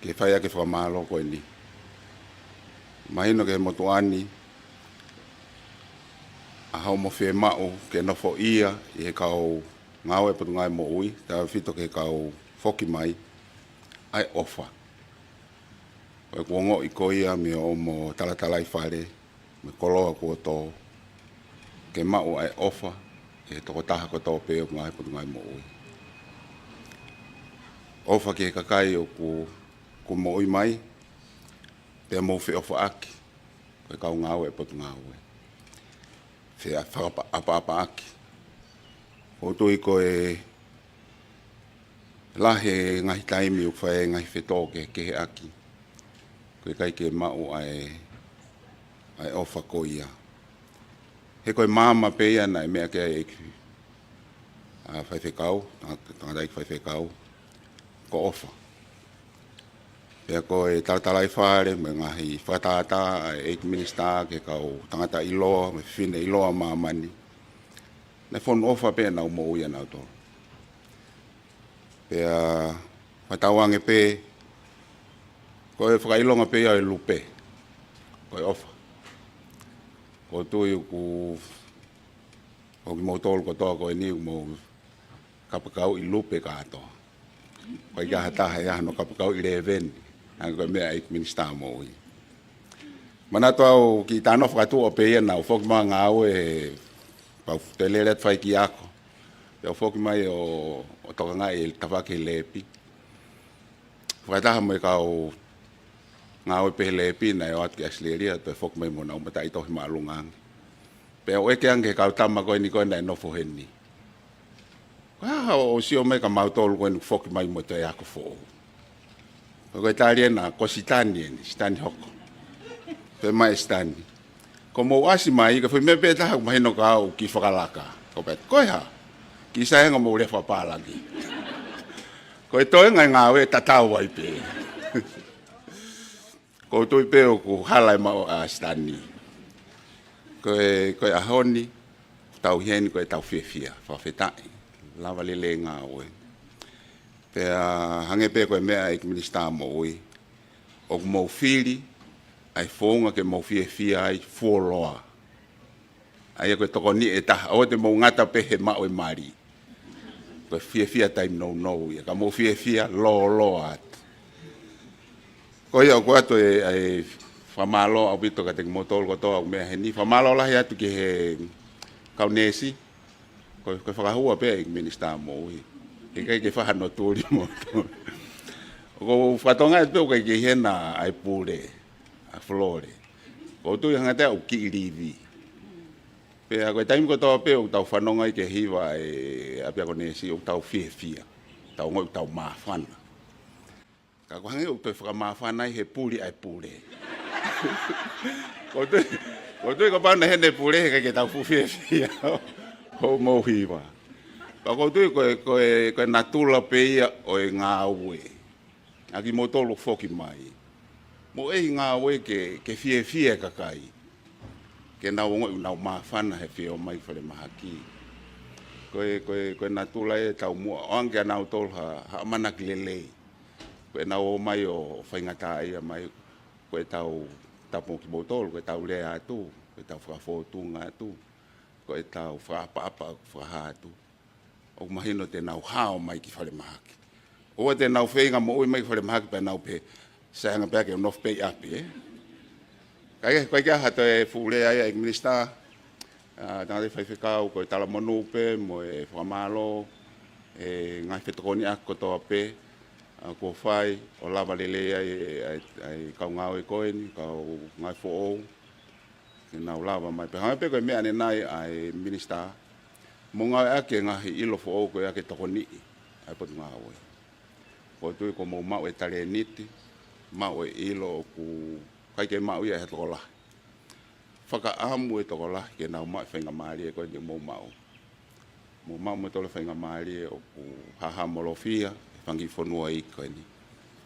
ke fai ʻaki e fakamālō ko eni. Mahino ki he motuʻa ni ʻa hoʻomo fiemaʻu ke nofoʻia ʻe he kau ngāue Potungāue Moʻui, tautefito ki he kau foki mai, ʻa e ʻofa. Ko e kuo ongoʻi ko ia mei hoʻomo talatalaifale, mo e koloa kuo tō, ke maʻu ʻa e ʻofa ʻi he tokotaha kotoa pē ʻoku ngāue he Potungāue Moʻui. ʻOfa ki he kakai ʻoku, ʻoku moʻui mai, pea mou feʻofaʻaki, ko e kau ngāue ʻa e Potungāue. Fea fakapa-, ʻapaʻapaʻaki. ʻOku ou tui ko e lahi e ngaahi taimi ʻoku fai e ngaahi fetōkehekeheʻaki, ko e ʻikai ke maʻu ʻa e, ʻa e ʻofa ko ia. He ko e maama pē ia naʻe meʻa ki ai e ʻEiki, ʻa, faifekau, tanga-, tangataʻi faifekau, ko e ʻofa. Pea ko e talatalaifale mo e ngaahi fakatātā ʻa e ʻEiki Minisitā ki he kau tangata ʻiloa, mo e fefine ʻiloa ʻa māmani, naʻe fonu ʻofa pē ʻenau moʻui ʻanautolu. Pea fakatauange pē, ko e fakaʻilonga pē ia ʻo e lupe, ko e ʻofa. ʻOku ou tui ʻoku, ʻoku kimoutolu kotoa ko eni ʻoku mou kapakauʻi lupe kātoa. ʻOku ʻikai ha taha ʻe ʻi ai hano kapakauʻi lēveni, hangē ko e meʻa ʻa e ʻEiki Minisitā Moʻui. Manatu au kiʻi talanoa fakatuʻa pē ia naʻa ku foki mai ngāue he, pea u toe lele atu fai kiʻi ako. Pea u foki mai ʻo, ʻo tokangaʻi e tafaʻaki he lēpi. Fakataha mo e kau ngāue pē he lēpi naʻe ō atu ki ʻAositelēlia, toe foki mai mo honau mataʻitohi māʻolunga ange. Pea u ʻeke ange ki he kau tama ko eni ko ē naʻe nofo heni. Ko e hā hoʻo sio mai kia mautolu ko eni ʻoku foki mai mo e toe ako foʻou? Ko e, ko e tali ena ko Sitani eni, Sitani hoko. Pea mai Sitani. Ko mou ʻasi mai, ko e foʻi meʻa pē taha ʻoku mahino kia au ʻoku kiʻi fakalaka. Ko pē, ko e hā? Kiʻi sai ange mou lea fakapālangi. Ko e toenga e ngāue tatau ai pē. ʻOku ou tui pē ʻoku hala e maʻu ʻa Sitani. Ko e, ko e ʻaho ni, tau ʻi heni ko e tau fiefia, fakafetaʻi, lava lelei e ngāue. Pea hangē pē ko e meʻa ʻa e ʻEiki Minisitā Moʻui, ʻoku mou fili ʻa e founga ke mou fiefia ai fuoloa. ʻA ia ko e tokoni ʻe taha, ʻoua te mou ngata pē he maʻu e mali. Ko e fiefia taimi nounou ia, ka mou fiefia lōloa atu. Ko ia ʻoku ʻoatu e, e fakamālō ʻaupito kiate kimoutolu kotoa ʻoku meʻa heni. Fakamālō lahi atu ki he kau neesi. Ko, ko e fakahua pē ʻa e Minisitā Moʻui. He ʻikai ke fai hano tuli mo. ʻOku ou fakatokangaʻi atu pē ʻoku ʻikai ke ʻi hena ʻa e pule, ʻa Flore. ʻOku ou tui hangē ʻoku kiʻi livi. Pea ko e taimi kotoa pē ʻoku tau fanongo ai ki he hiva ʻa e ʻapiako neesi ʻoku tau fiefia. Tau ongoʻi ʻoku tau māfana. Ka ʻoku hangē ʻoku toe fakamāfana ai he puli ʻa e pule. ʻOku ou tui, ʻoku ou tui kapau naʻe ʻi heni e pule he ʻikai ke tau fuʻu fiefia hoʻomou hiva. Ka ʻoku ou tui ko e, ko e, ko e natula pē ia ʻo e ngāue. ʻA kimoutolu foki mai. Mou ʻai e ngāue ke, ke fiefia e kakai. Ke nau ongoʻi ʻoku nau māfana he fie ō mai ki falemahaki. Ko e, ko e, ko e natula e taumuʻa, ʻoange kia nautolu ha, ha ʻamanaki lelei. Ko ʻenau ō mai ʻo faingataʻaʻia mai, ko ʻetau tapu mo kimoutolu, ko ʻetau lea atu, ko ʻetau fakafōtunga atu, ko ʻetau fakaʻapaʻapa, fakahā atu. ʻOku mahino te nau hao mai ki falemahaki. ʻOua te nau feinga moʻui mai ki falemahaki pea nau pehē, sai ange pē ke u nofo pē ʻi ʻapi, ē? Kae, kae kehe ha toe fuʻu lea ia ʻa e Minisitā, ʻa, tangataʻi faifekau, ko e talamonū pē mo e fakamālō, e ngaahi fetokoniʻaki kotoa pē, ʻa, kuo fai ʻo lava lelei ai ʻa e, ʻa e, ʻa e kau ngāue ko eni, kau ngāue foʻou, ke nau lava mai. Pea hangē pē ko e meʻa ʻanenai ʻa e minisitā, mou ngāueʻaki e ngaahi ʻilo foʻou ko ia ke tokoniʻi ʻa e potungāue. ʻOku ou tui kuo mou maʻu e talēniti, maʻu e ʻilo ʻoku ʻikai ke maʻu ia ʻe he tokolahi. Fakaʻamu e tokolahi ke nau maʻu e faingamālie ko eni ʻoku mou maʻu. Mou maʻu mo e tokolahi faingamālie ʻoku hahamolofia e fanga kiʻi fonua iiki ko eni.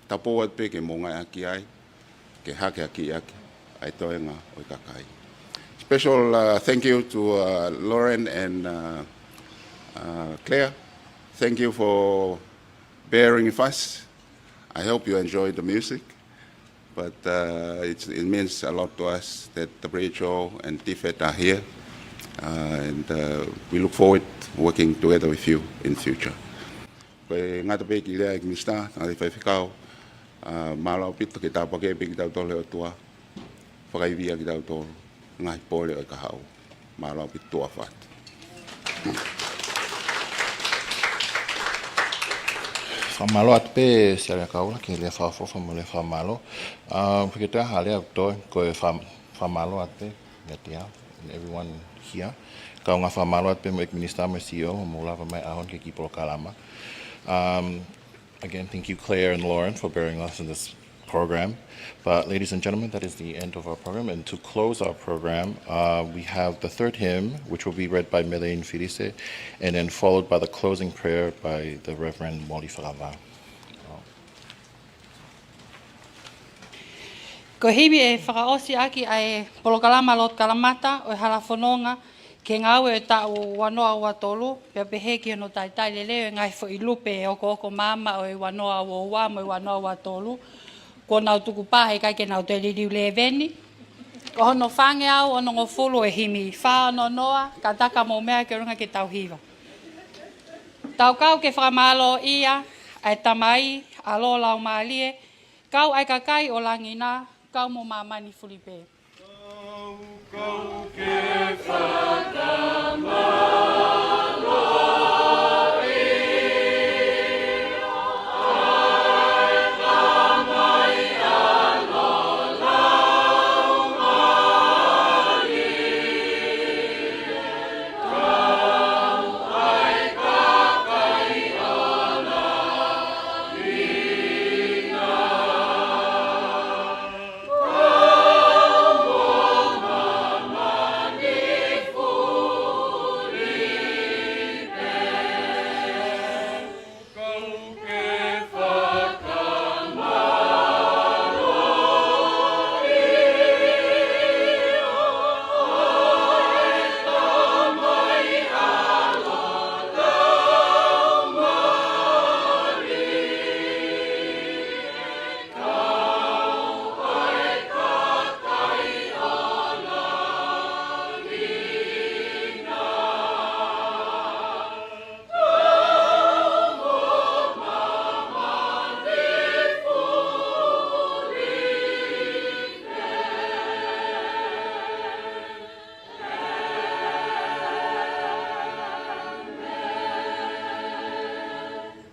Tapou atu pē ke mou ngāueʻaki ai, ke hakeakiʻi ʻaki ʻa e toenga ʻo e kakai. Special, uh, thank you to, uh, Lauren and, uh, uh, Claire. Thank you for bearing with us. I hope you enjoy the music. But, uh, it's, it means a lot to us that the W H O and TFET are here. Uh, and, uh, we look forward working together with you in the future. Ko e ngata pē ki lea ʻEiki Minisitā, ngaahi faifekau, uh, mālō ʻaupito ke tāpuakiʻi pē kitautolu ʻe he ʻOtua. Fakaivia kitautolu, ngaahi pole ʻo e kahaʻu. Mālō ʻaupito, tuʻa ʻofa atu. Fakamālō atu pē Siale Kaula, ki he lea fakaʻofoʻofa mo e lea fakamālō. Uh, fika te aha lea ʻoku toe, ko e fa-, fakamālō atu pē, ngati au, and everyone here. Kaungā fakamālō atu pē mo e ʻEiki Minisitā mo e C E O, mou lava mai ʻaho ni ki he kiʻi polokalama. Um, again, thank you, Claire and Lauren, for bearing us in this program. But ladies and gentlemen, that is the end of our program. And to close our program, uh, we have the third hymn, which will be read by Melaine Filise, and then followed by the closing prayer by the Reverend Molly Fakavā. Ko e himi ʻe fakaʻosi ʻaki ʻa e polokalama lotu kalamata ʻo e hala fononga ki he ngāue ʻo e taʻu ua noa ua tolu, pea pehē ki hono talitali lelei ʻo e ngaahi foʻi lupe ʻoku ʻokoʻoko maama ʻo e ua noa ua ua mo e ua noa ua tolu, kuo nau tukupā he ʻikai ke nau toe liliu lēveni. Ko hono fāngeau onongofulu ʻo e himi, fā ono noa, kātaki mou meʻa ke ʻolunga ke tau hiva. Tau kau ke fakamālōʻia ʻa e Tamai, ʻAlo, Laumālie, kau ʻa e kakai ʻo langi na, kau mo māmani fuli pē. Kau, kau ke fakamālō.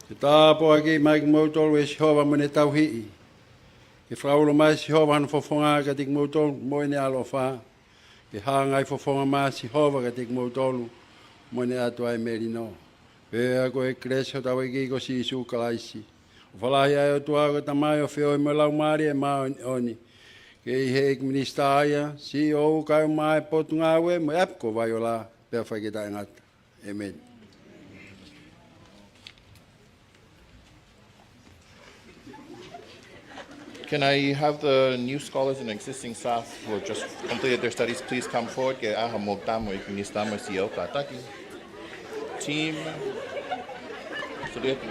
Ke tāpuakiʻi mai kimoutolu ʻe Sihova mo ʻene tauhi. Ke fakaulo mai ʻe Sihova hono fofonga kiate kimoutolu mo ʻene ʻaloʻofa. Ke hangai fofonga mai ʻa Sihova kiate kimoutolu mo ʻene ʻatu ʻa e melino. Pea ko e kelesi ʻa hotau ʻEiki ko Sīsū Kalaisi, ʻofa lahi ʻa e ʻOtua ko e Tamai, ʻofeʻofa mo e Laumālie Māʻoniʻoni, ke ʻi he ʻEiki Minisitā ia, C E O, kaeʻumaʻā e Potungāue mo e ʻapi ko Vaiola, pea fai ki he taʻengata. ʻĒmeni. Can I have the new scholars and existing staff who have just completed their studies please come forward? Ke ʻai ha mou tamo ʻEiki Minisitā mo e C E O, kātaki. Team. Sōlieti.